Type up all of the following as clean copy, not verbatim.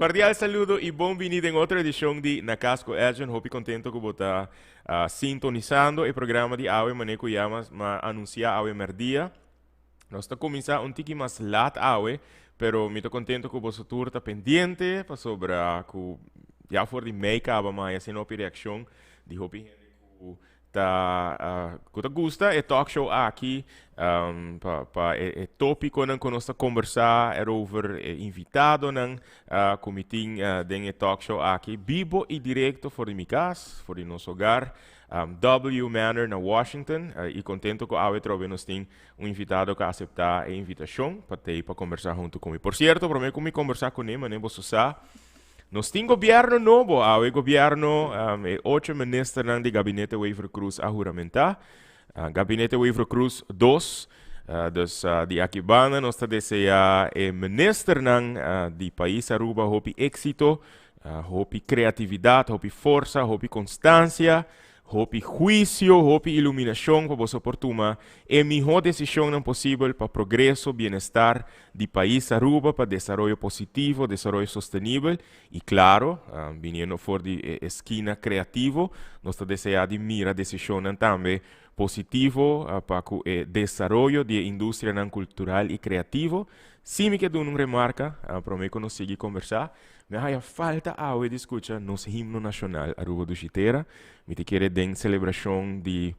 Cordial saludo y bon bini den otro edicion di Na Cas cu Edjean. Hopi contento cu bo ta sintonisando e programa di awe mane cu ya m'a anuncia awe merdia. Nos ta cuminsa un tiki mas laat awe, pero mi ta contento cu boso tur ta pendiente pasobra cu ya for di mei caba m'a haya asina hopi reaccion di hopi hende cu ta cu ta gusta e talk show aki pa pa e e topiconan cu nos ta combersa erover e invitadonan cu mi tin den e talk show aki bibo y directo for di mi cas for di nos hogar W Manor na Washington y contento cu awe trobe nos tin un invitado cu a acepta e invitacion pa tey pa combersa hunto cu mi. Por cierto prome cu mi combersa cune mane boso sa Nos tin gobierno nobo awe. Gobierno, e ocho ministernan di Gabinete Wever-Croes a huramenta. Gabinete Wever-Croes dos. Dus di aki banda nos ta desea e ministernan di pais Aruba hopi exito, hopi creatividad, hopi forsa, hopi constancia. Hopi huisio, hopi iluminashon pa boso por tuma e mihó desishonnan posibel pa progreso, bienestar di pais Aruba, pa desaroyo positivo, desaroyo sostenibel y claro, biniendo for di e eskina creativo, nos ta desea di mira desishonnan tambe positivo pa cu e desaroyo di e industrianan cultural y creativo. Si mi ke duna un remarca, prome cu nos sigui conversa, Mi a haya falta awe di scucha nos himno nacional Aruba Dushi Tera. Mi ta kere den celebracion di,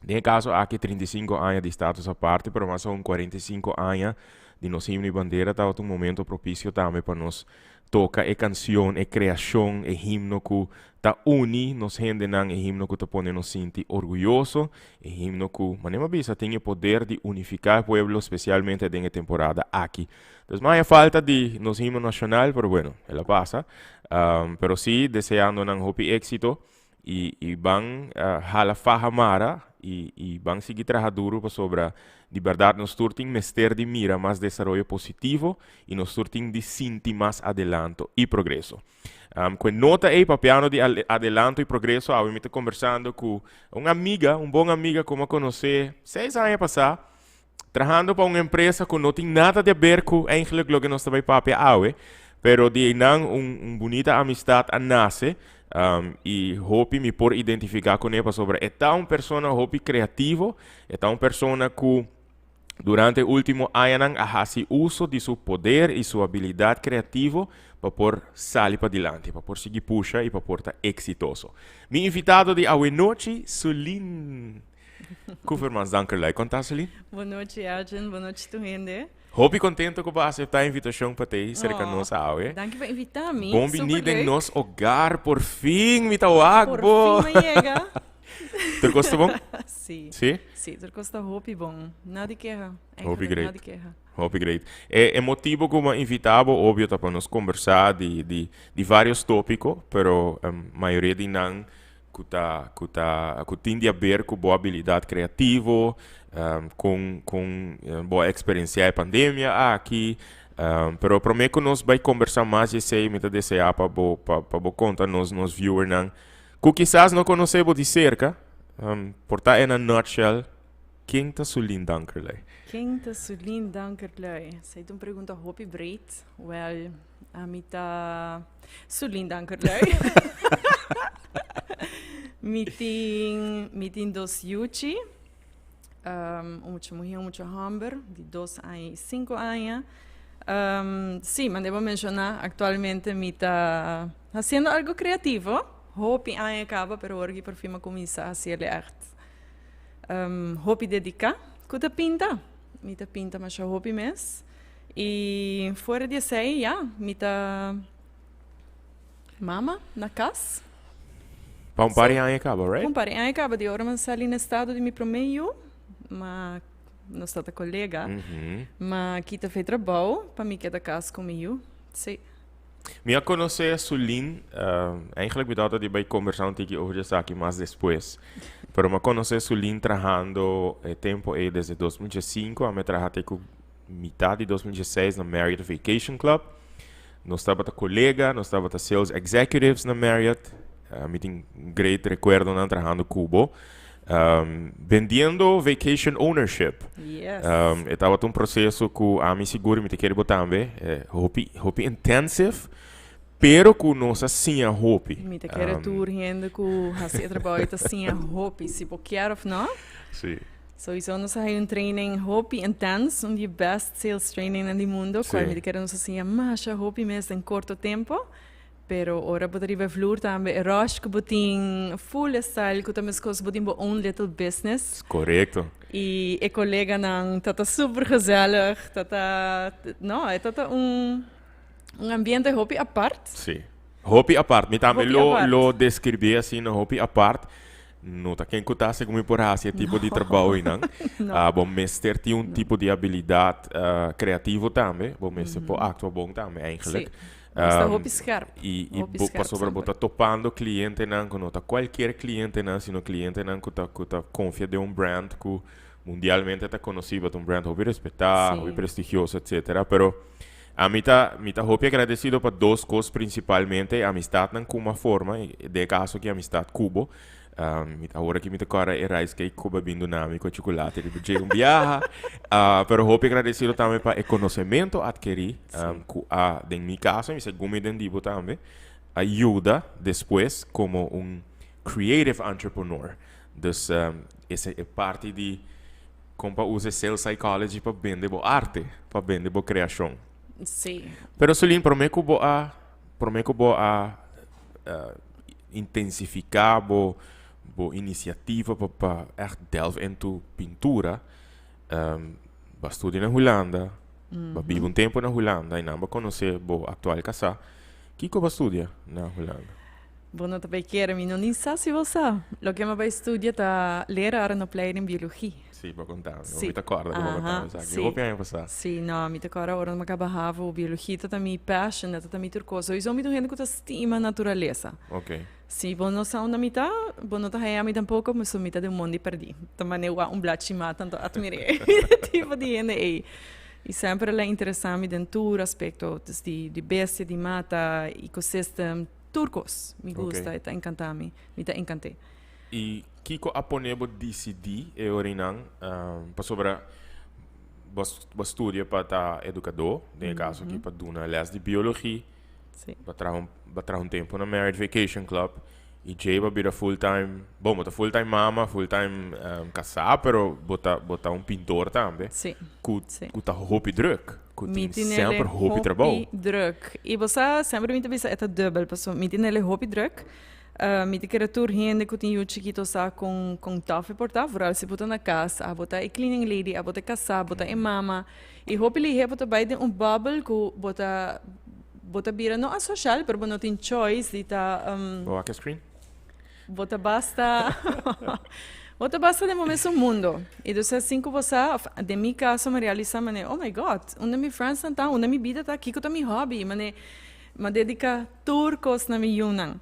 den e caso aki 35 aña di status aparte, pero mas aun 45 aña di nos himno y bandera tabata un momento propicio tambe pa nos toca e cancion, e creacion, e himno cu ta uni nos hendenan, e himno cu ta pone nos sinti orguyoso, e himno cu, manera mi a bisa, tin e poder di unifica e pueblo, specialmente den e temporada aki. Dus maya falta di nos himno nacional, pero bueno, el a pasa. Pero sí, deseando nan hopi éxito y ban hala faha mara y ban sigui traha duro pasobra di berdad nos tur tin mester di mira mas desaroyo positivo y nos tur tin di sinti mas adelanto y progreso. Cu e nota ey papiando di adelanto y progreso awe mi ta conversando cu un amiga, un bon amiga cu mi a conoce 6 aña pasa, trahando pa un empresa cu no tin nada di haber cu eigenlijk loke nos ta bay papia awe, pero di einan un bunita amistad a nace y hopi mi por identifica cune pasobra e ta un persona hopi creativo, e ta un persona cu durante e ultimo añanan a haci uso di su poder y su habilidad creativo pa por sali padilanti, pa por sigui pusha y pa por ta exitoso. Mi invitado di awe nochi, Sulin Koevermans Dankerlui. Con ta, Sulin? Bon nochi, Arjen. Bon nochi, tur hende. Hopi contento cu bo a acepta e invitacion pa te cerca nos awe. Danki pa invita mi. Bon bini den nos hogar, por fin mi ta wak bo. Por fin mi a yega. Tur cos ta bon? Si. Si? Si, tur cos ta hopi bon. Nada di keha. Hopi Eigenlijk great. nada di keha. Hopi great. E motibo cu mi a invita bo, obvio, ta pa nos conversa di varios topico, pero mayoria di nan cu tin di haber cu bo habilidad creativo, con bo a experiencia e pandemia aki. Pero prome cu nos bay conversa mas di esey, mi ta desea pa bo conta nos viewernan cu kisas no conoce bo di cerca, por ta in a nutshell, ken ta Sulin Dankerlui? Ken ta Sulin Dankerlui? Esey ta un pregunta hopi breed. Wel, ami ta Sulin Dankerlui. Mi tin dos yuchi, un mucha muher, un mucha homber, di 2 aña y 5 aña. Si, mi debo menciona, actualmente mi ta haciendo algo creativo. Hopi aña caba, pero awor por fin a cuminsa haci echt. Hopi dedica, cu ta pinta. Mi ta pinta masha hopi mes. Y fuera di esey, ja, mi ta mama na cas. Pa un par di aña caba, right? Un par di aña caba, di ora mi a sali na estado di mi prome yiu, ma nos tata colega, m'a kita fei trabou pa mi keda cas cu mi yiu. Si. Mi a conoce Sulin, eigenlijk mi tabata di bay conversa un tiki over esaki mas despues. Pero mi a conoce Sulin trahando e tempo ey desde 2005, ami a traha te cu mitad di 2016 na Marriott Vacation Club. Nos tabata colega, nos tabata sales executives na Marriott. Mi tin great recuerdonan trahando cu bo. Vendiendo vacation ownership. Yes. E tabata un proceso cu ami sigur mi ta kere bo tambe. Hopi, hopi intensive. Pero ku nos a siña hopi. Mi ta kere tur hende ku hasi e trabou ei ta siña hopi, si bo kier of no. Sí. Sowieso nos a haña un training hopi intens, un di e best sales trainingnan di mundo, cual mi ta kere nos a siña masha hopi mes den corto tempo. Pero ora bo ta riba e vloer tambe e rush ku bo tin, full e style ku ta meskos bo tin bo own little business. Korekto. I e koleganan ta ta super gezellig, ta ta, no, e ta ta un. Un ambiente hopi apart. Sí. Hopi apart. Mi tambe lo, lo describí asina, hopi apart. No ta ken ku ta segun mi por hasi e tipo di trabou einan. No. Ah, bo mester tin un tipo di habilidad creativo tambe. Bo mester por actua bon tambe eigenlijk. Sí. Bo sta hopi scherp. I, i Hopi bo, scherp pasobra bo semper. ta topando clientenan ku no ta cualkier clientenan, sino clientenan ku ta, ku ta confia den un brand ku mundialmente ta conocí, bo ta un brand hopi respetá, hopi prestigioso, etcetera. Pero Ami ta mi ta hopi agradecido pa dos cos principalmente, e amistadnan cu m'a forma, y den e caso aki amistad cu bo. Mi ta awor aki mi ta corda e rice cake cu bo a bin duna mi cu e chocolate riba dje un biaha. Pero hopi agradecido tambe pa e conocemento adkeri cu a, den mi caso y segun mi den di bo tambe, a yuda despues como un creative entrepreneur. Dus ese e parti di. Kon pa usa e sales psychology pa bende bo arte, pa bende bo kreashon. Sí. Pero Solin, promé ku bo a, promé ku bo a intensifiká bo, bo inisiativa pa pa ègt delve into pintura, bo a studia na Hulanda, bo a biba un tempu na Hulanda i nan bo a konosé bo aktual kasá. Kiko bo a studia na Hulanda? Bo no ta bay kere, mi no ni sa si bo sa. Loke mi a bay studia ta lerarenopleiding biologie. Sí, bo conta mi. Sí. Mi ta corda cu bo conta mi esaki. Sí. Hopi aña pasa. Sí, no, mi ta corda ora mi a caba havo, biologie ta ta mi passion, ta ta mi tur cos. Sowieso mi ta un hende cu ta stima naturalesa. Ok. Si bo no sa unda mi ta, bo no ta haya mi tampoco, pasobra mi ta den un mondi perdi. Ta mane wak un blachi mata, anto admir'é e tipo di hende ey. I semper el a interesa mi den tur aspecto, dus di bestia, di mata, ecosystem. Tur kos mi gusta, e ta enkantá mi, mi ta enkant'é. I kiko a pone bo disidí e orinan? Pasobra bo bo studia pa ta edukadó, den e kaso aki pa duna lès di biologi, bo a traha un bo a traha un tempu na Marriott Vacation Club i djei bo a bira full time, bon bo ta full time mama, full time kasá, pero bo ta bo ta un pintor tambe ku ku ta hopi drùk. Ku Mi tin tin ele semper hopi trabou. hopi druk. I bo sa, semper mi ta bisa e ta dubbel, pasobra mi tin ele hopi druk. Mi ta kere tur hende ku tin yu chikito sa kon kon tough e por ta, vooral si bo ta na kas, abo ta e cleaning lady, abo ta e kasá, bo ta e mama. I hopi lihé bo ta bai den un bubble ku bo ta bo ta bira no asocial, pero bo no tin choice di ta Bo wak e screen? Bo ta basta Bo ta basta den bo mesun mundo. I dus asin ku bo sa, òf den mi kaso mi realisá manera, oh my God, unda mi friendsnan ta, unda mi bida ta, kiko ta mi hòbi? Manera mi a dediká tur kos na mi yunan.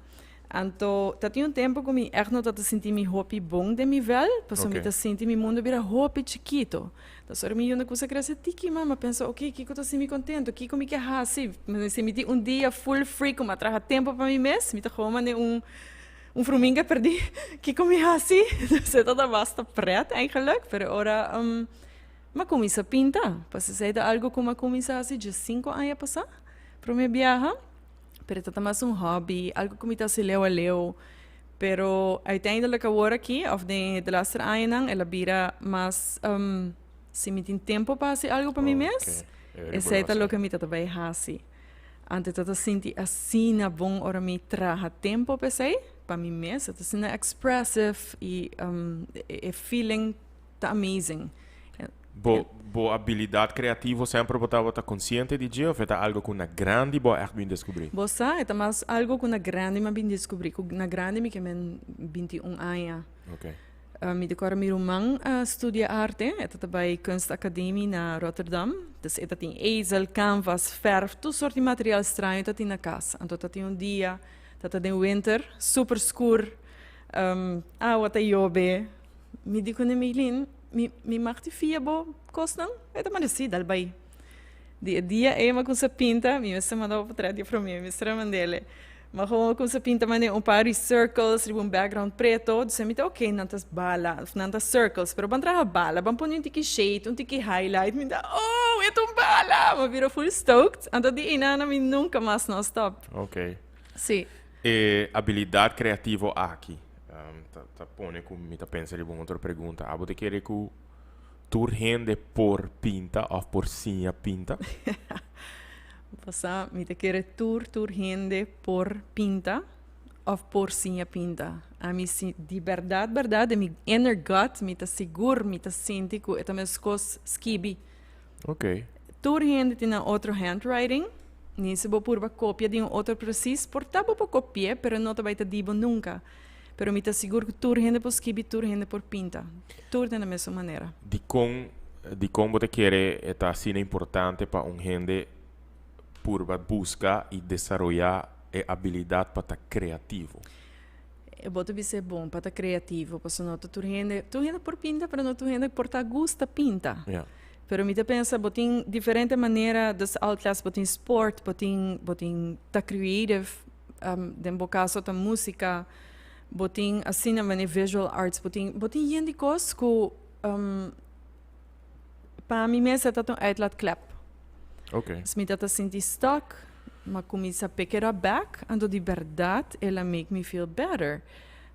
Anto ta tin un tempu ku mi ègt no tabata sinti mi hopi bon den mi vèl, pasobra mi ta sinti mi mundo bira hopi chikito. Ta ora mi yuna kusa krese tiki mama pensa ok kiko ta hasi mi kontento kiko mi ke hasi si mi tin un dia full free ku mi a traha tempu pa mi mes mi ta gewoon mane un un fruminga perdi kiko mi hasi entonces ta basta pret eigenlijk pero ora mi a kuminsa pinta pasobra esei ta algu ku mi a kuminsa hasi diesinku aña pasa prome biaha pero ta mas un hobby algu ku mi ta hasi leu a leu. Pero uiteindelijk awor aki, of den e delaster añanan, el a bira mas, si mi tin tempo pa hasi algo pa mi mes, esei ta loke mi ta ta bai hasi. Ante ta ta sinti asina bon ora mi traha tempo pa esei, pa mi mes, e ta asina expressive i e feeling ta amazing. Bo bo abilidad creativo semper bo tabata consciente di dje of e ta algo cu na grandi bo a echt bin descubri? Bo sa, e ta mas algo cu na grandi mi a bin descubri. Cu na grandi mi ke men 21 aña. Ok. Mi ta corda mi ruman a studia arte, e ta ta bay Kunstacademie na Rotterdam. Dus e ta tin ezel, canvas, verf, tur soort di material straño e ta tin na cas. Anto ta tin un dia, ta ta den winter, super scur, awa ta yobe. Mi di ku Meilin, mi mi mag di fia bo kosnan? E ta manda si, dal bai. Di e dia ei mi a kumsa pinta, mi mester manda bo potret di promé, mi mester a mand'el. Mi a gewoon kumsa pinta manera un par di circles riba un background preto, dus mi ta ok, nan ta bala, of nan ta circles, pero ban traha bala, ban pone un tiki shade, un tiki highlight, mi ta oh! Wow, e ta un bala! M'a bira full stoked. Anto di einan mi nunca mas no a stop. Si. E abilidad creativo aki ta pone cu mi ta pensa riba un otro pregunta. Abo ta kere cu tur hende por pinta of por siña pinta? Bo sa, mi ta kere tur tur hende por pinta of por siña pinta. Ami si di berdad berdad den mi inner gut mi ta sigur mi ta sinti cu e ta mescos skibi. Tur hende tin nan otro handwriting, ni si bo purba copia di un otro precies, por ta bo por copi'e, pero no ta bay ta di bo nunca. Pero mi ta sigur cu tur hende por skibi, tur hende por pinta. Tur den e mesun manera. Dicon, dicon bo ta kere e ta asina importante pa un hende purba busca y desaroya e abilidad pa ta creativo? E bo ta bisa e bon pa ta creativo, pasobra no ta tur hende, tur hende por pinta, pero no tur hende por ta gusta pinta. Pero mi ta pensa bo tin diferente manera, dus alklas bo tin sport, bo tin, bo tin ta creative, den bo caso ta musica, bo tin asina manera visual arts, bo tin, bo tin yen di cos cu pa mi mes e ta un uitlaatklep. Dus mi ta ta sinti stuck, m'a cuminsa pick it up back, anto di berdad el a make me feel better.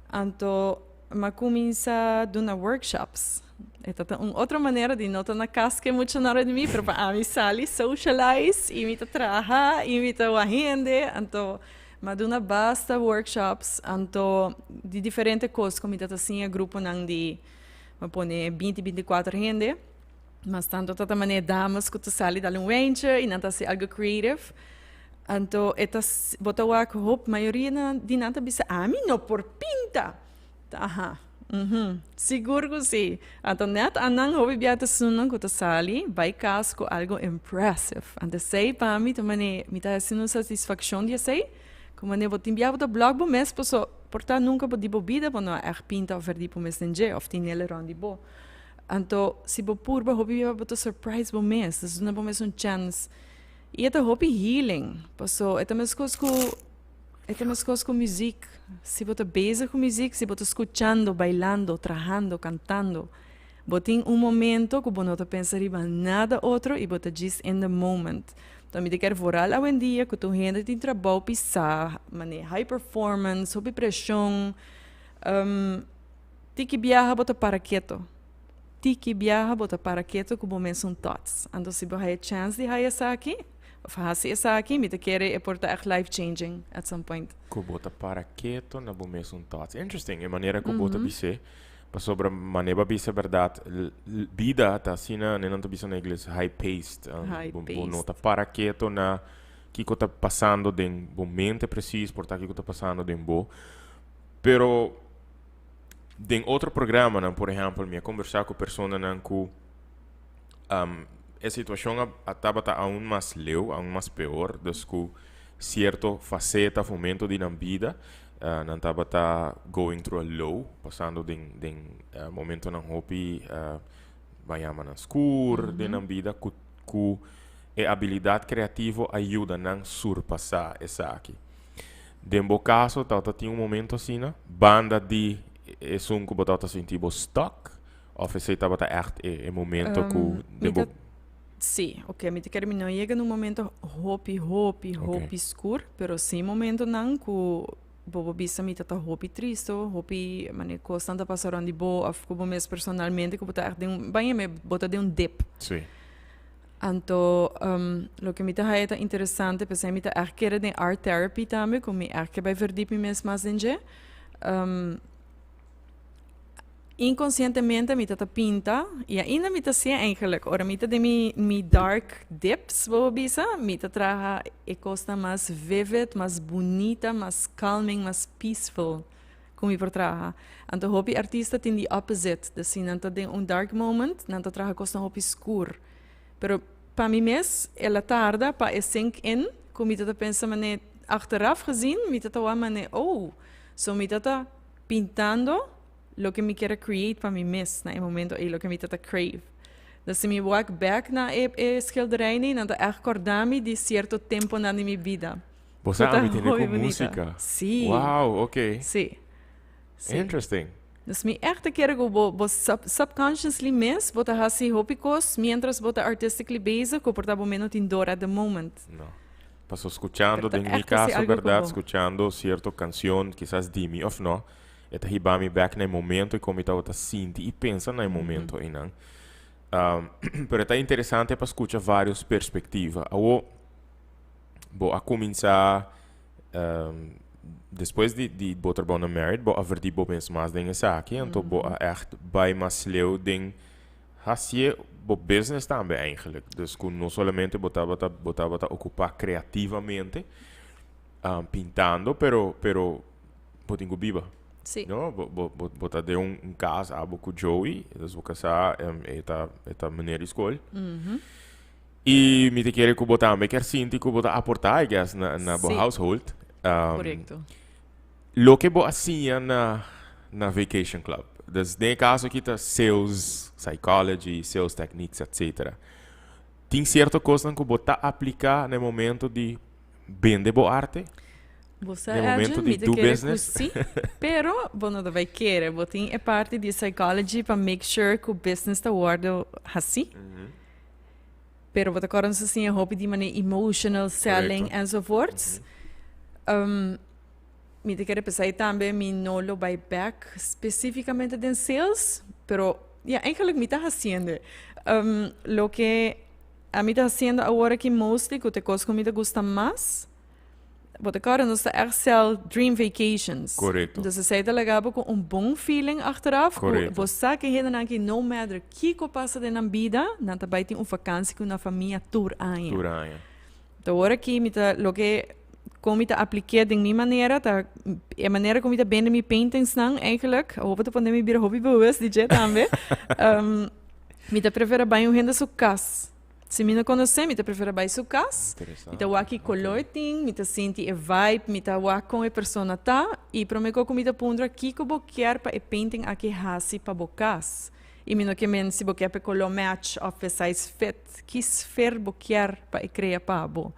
Anto m'a cuminsa duna workshops. E ta ta un otro manera di no ta na cas cu e muchanan rond di mi, pero pa ami sali socialize y mi ta traha y mi ta wak hende. Anto m'a duna basta workshops, anto di diferente cos cu mi ta ta siña gruponan di, m'a pone 20, 24 hende. Mas tanto ta ta manera dames cu ta sali dal un wentje y nan ta haci algo creative. Anto e ta, bo ta wak hop, mayoria nan di nan ta bisa, ami no por pinta. Ta aha, mhm, sigur cu si. Anto net anan hopi bia ta esunnan cu ta sali bay cas cu algo impressive. Anto esey pa mi ta manera, mi ta haci un satisfaccion di esey, cu manera bo tin bia bo ta blok bo mes paso por ta nunca bo di bo bida bo no a echt pinta of verdi bo mes den dje of tin nele rond di bo. Anto si bo purba hopi bia bo ta surprise bo mes, dus duna bo mes un chance. I e ta hopi healing, paso e ta meskos ku e ta meskos ku muziek. Si bo ta bezig ku muziek, si bo ta skuchando, bailando, trahando, kantando, bo tin un momento ku bo no ta pensa riba nada otro i bo ta djis in the moment. Anto mi ta kere vooral awendia ku tur hende tin trabou pisá, manera high performance, hopi preshon. Tiki biaha bo ta para keto. Tiki biaha bo ta para keto ku bo mesun thoughts. Anto si bo haya chance di haya esaki, of hasi esaki, mi ta kere e por ta echt life changing at some point. Ku bo ta para keto na bo mesun thoughts. Interesting e manera ku bo ta bis'é. Pasobra manera bo a bisa bèrdat, bida ta asina, nan ta bisa na ingles, high paced. High paced. Bo no ta para keto na kiko ta pasando den bo mente precies, por ta kiko ta pasando den bo. Pero den otro programanan, por ehempel, mi a conversa cu personanan cu um, e situacion a, a tabata aún mas leu, aún mas peor, dus cu cierto faceta of momento di nan bida, uh, nan tabata going through a low, pasando den, den uh, momentonan hopi, uh, ban yama nan scur den nan bida, cu, cu e habilidad creativo a yuda nan surpasa esaki. Den bo kaso tabata tin un momento asina, banda di esun ku bo tabata sinti bo stuck? Of esei tabata ègt e momento ku den bo. Sí, oke, mi ta kere mi no yega na un momento hopi, hopi, hopi skur, pero sí momentonan ku bo por bisa mi ta ta hopi tristo, hopi manera kosnan ta pasa rònt di bo òf ku bo mes personalmente ku bo ta ègt den un, baña mi bo ta den un dip. Sí. Anto, loke mi ta haya ta interesante, p'esei mi ta ègt kere den art therapy tambe, ku mi ègt ke bai verdiep mi mes mas den dje. Inkonsientemente mi ta ta pinta, i ainda mi ta hasié eigenlijk. Ora mi ta den mi mi dark dips, bo por bisa, mi ta traha e kosnan mas vivid, mas bunita, mas calming, mas peaceful ku mi por traha. Anto hopi artista tin di opposite, dus si nan ta den un dark moment, nan ta traha kosnan hopi skur. Pero pa mi mes el a tarda pa e sink in ku mi ta ta pensa manera achteraf gezien mi ta ta wak manera oh, so mi ta ta pintando loke mi kier a create pa mi mes na e momento ei, loke mi ta ta crave. Dus si mi wak bek na e e schilderijnan nan ta ègt kòrda mi di sierto temponan di mi bida. Bo sa ami tene ku músika? Sí. Wow, ok. Sí. Sí. Interesting. Dus mi echt kier ku bo subconsciously mes bo ta hasi hopi kos mientras bo ta artistically bezig, ku por ta bo no tin door at the moment. No. Paso skuchando, Pero den mi echt asina kaso, algo ku berdat, bo. Skuchando sierto kanshon, kisas di mi òf no, e ta hiba mi back na e momento i kon mi tabata sinti i pensa na e momento einan. Pero ta interesante pa skucha varios perspektiva. Awo, bo a kuminsá despues di bo trabou na Marriott, bo a verdiep bo mes mas den esaki, anto bo a echt bai mas leu den hasié bo business tambe eigenlijk. Dus ku no solamente bo tabata okupá kreativamente pintando, pero bo tin ku biba. No, bo ta den un kas abo ku Joey, dus bo kasá, e ta meneer di skol. I mi ta kere ku bo tambe ke sinti ku bo ta aportá, I guess, na bo household. Loke bo a siña na Vacation Club. Dus den kaso aki ta sales psychology, sales techniques, etc. Tin sierto kos ku bo ta apliká na momento di bende bo arte? Bo Na momento Edwin, di mi ta do kere business? Si, pero bo no ta kere, bo tin e parti di psychology pa make sure ku business ta wòrdu hasi. Pero bo ta kòrda asina hopi di manera emotional selling enzovoorts. Mi ta kere pensa tambe mi no lo bai back spesífikamente den sales, pero ja, eigenlijk mi ta hasiendo. Loke ami ta hasiendo awor aki mostly, ku ta kos ku mi ta gusta mas, bo ta kòrda nos ta echt sell dream vacations. Dus esei ta laga bo ku un bon feeling achteraf. Ku bo sa ku hendenan aki, no matter kiko pasa den nan bida, nan ta bai tin un vakantie ku nan famia tur aña. Tur aña. Anto awor aki mi ta loke kon mi ta apliká den mi manera, ta e manera ku mi ta bende mi paintings nan eigenlijk, hopi ta pone mi bira hopi bewust di dje tambe. Mi ta preferá bai un hende su kas. Si mi no konosé, mi ta preferá bai su kas. Mi ta wak ki kolor tin, mi ta sinti e vibe, mi ta wak kon e persona ta. I promé ku mi ta puntra kiko bo kier pa e painting aki hasi pa bo kas. I mi no ke men si bo kier pa e kolor match òf e size fit. Ki sfeer bo kier pa e krea pa bo.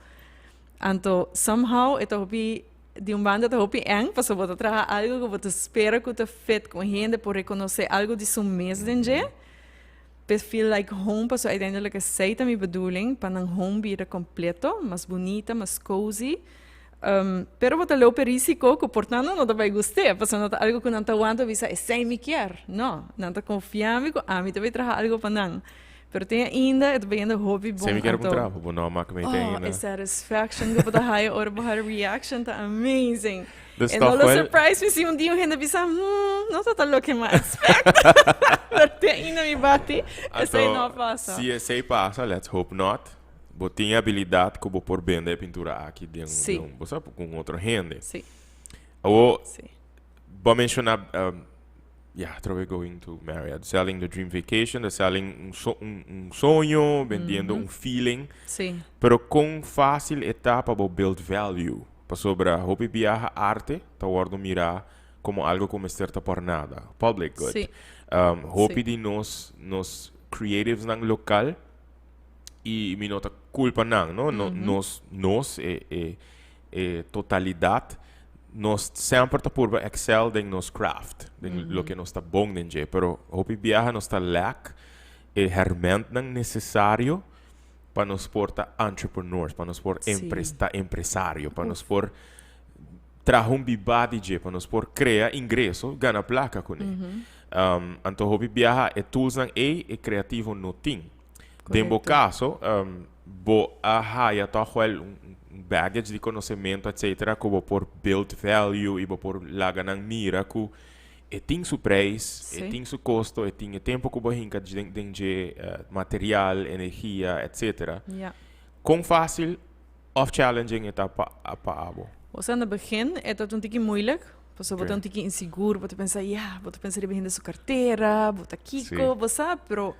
Anto somehow e ta hopi di un banda ta hopi eng, pasobra bo ta traha algo ku bo ta spera ku ta fit, ku hende por rekonosé algo di su mes den dje. Pe feel like home, pasobra uiteindelijk esei ta mi bedoeling, pa nan home bira kompleto, mas bunita, mas cozy. Pero bo ta loop e risiko ku por tanto no ta bai gust'é, pasobra no ta algo ku nan ta wanta bisa esei mi kier. No, nan ta konfia mi ku ami ta bai traha algo pa nan. Pero te ainda, e ta bayendo hopi bon. Si mi kier un anto. trapo, bo no mak mi Oh, ainda. e satisfaction ku bo ta haya ora bo haya reaction ta amazing. Dus E toch no lo wel- surprise mi si un dia un hende bisa, no ta ta loke m'a expect. Pero te ainda mi bati, esei no pasa. Si esei pasa, let's hope not. Bo tin abilidat ku bo por bende e pintura aki den den bo sa, ku un otro hende. Awo, bo a menshoná, yeah, atrobe going to Marriott, selling the dream vacation, the selling un soño, bendiendo un feeling. Pero kon fásil e ta pa bo build value? Pasobra hopi biaha arte ta wòrdu mirá komo algo ku mester ta por nada, public good. Hopi di nos creatives nan lokal i mi no ta kulpa nan, no? No, nos e totalidat, nos semper ta purba excel den nos craft, den loke nos ta bon den dje, pero hopi biaha nos ta lack e hermentnan nesesario pa nos por ta entrepreneurs, pa nos por ta empresario, pa nos por traha un bibá di dje, pa nos por krea ingreso, gana plaka kuné. Anto hopi biaha e toolsnan ei e kreativo no tin. Den bo kaso, bo a haya toch wel un baggage di konosementu, etcetera, ku bo por build value i bo por laga nan mira ku e tin su prijs, e tin su kosto, e tin e tempu ku bo hinka den dje, material, energia, etcetera. Kon fásil òf challenging e ta pa abo? Osea, na begin e ta un tiki moeilijk, pasobra bo ta un tiki insigur, bo ta pensa, ya, bo ta pensa riba hende su kartera, bo ta kiko, bo sa, pero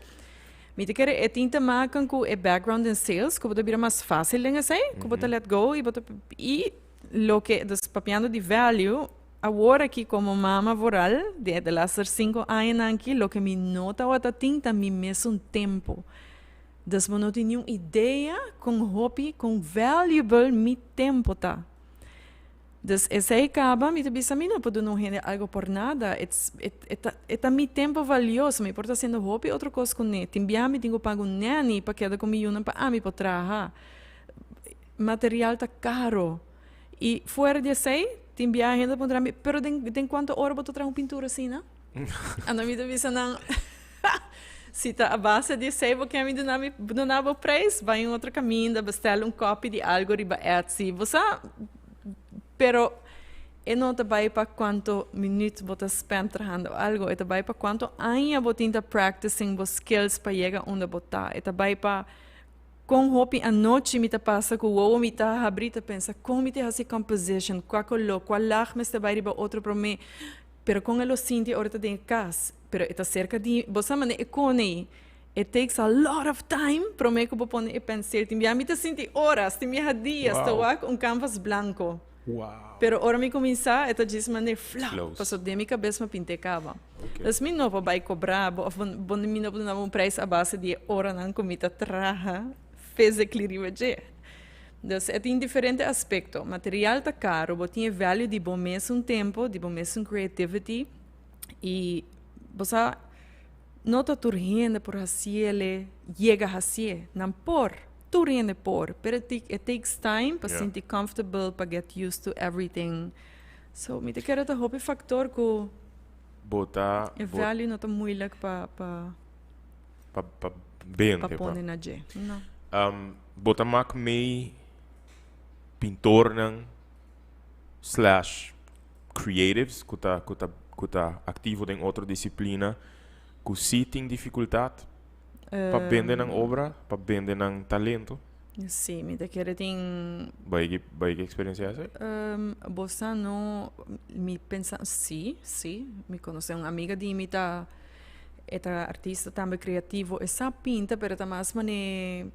mi ta kere e tin te maken ku e background den sales, ku bo ta bira mas fásil den esei, ku bo ta let go i bo ta, i loke, dus papiando di value, awor aki komo mama vooral, di e laatste 5 añanan aki, loke mi no tabata tin ta mi mesun tempu. Dus bo no tin niun idea kon hopi, kon valuable mi tempu ta. Dus esey caba, mi ta bisa mi no por duna un hende algo por nada. It's, it, it, e ta mi tempo valioso. Mi por ta haciendo hopi otro cos cu ne. Tin bia mi tin cu paga un nanny pa keda cu mi yunan pa ami por traha. Material ta caro. Y fuera di esey, tin bia hende ta puntra mi, pero den, den cuanto ora bo ta traha un pintura asina? Anto mi ta bisa nan, si ta a base di esey bo kier mi duna mi, duna bo prijs, bai un otro caminda, bestel un copy di algo riba Etsy. Bo sa, pero e no ta bai pa cuanto minuut bo ta spend trahando algo, e ta bai pa cuanto aña bo tin ta practicing bo skills pa yega unda bo ta. E ta bai pa con hopi anochi mi ta pasa cu wowo mi ta habri ta pensa con mi ta haci composition, cua color, cua lag mester bai riba otro prome. Pero con e lo sinti ora e ta den e cas? Pero e ta cerca di bo sa manera e cone ei. It takes a lot of time prome cu bo pone e penseel. Tin bia mi ta sinti horas, tin biaha dias ta wak un canvas blanco. Pero ora mi cuminsa e ta djis manera flap, pasobra den mi cabes mi a pinta e caba. Dus mi no por bay cobra bo of bo mi no por duna bo un prijs a base di e oranan cu mi ta traha physically riba dje. Dus e tin diferente aspecto. Material ta caro, bo tin e value di bo mesun tempo, di bo mesun creativity y bo sa no ta tur hende por haciele, yega hacié. Nan por, tur hende por, pero it takes time pa sinti comfortable, pa get used to everything. So mi ta kere ta hopi factor cu Bo ta, e value no ta moeilijk pa, pa. Pa, pa bende. Pa pone na dje. No. Bo ta mak mei pintornan slash creatives ku ta ku ta ku ta aktivo den otro disiplina ku si tin difikultat pa bende nan obra, pa bende nan talento? Sí, mi ta kere tin. Bo a bo a eksperensiá esei? Bo sa no, mi pensa sí, sí, mi konosé un amiga di mi ta E ta artista tambe creativo. E sa pinta pero ta mas mane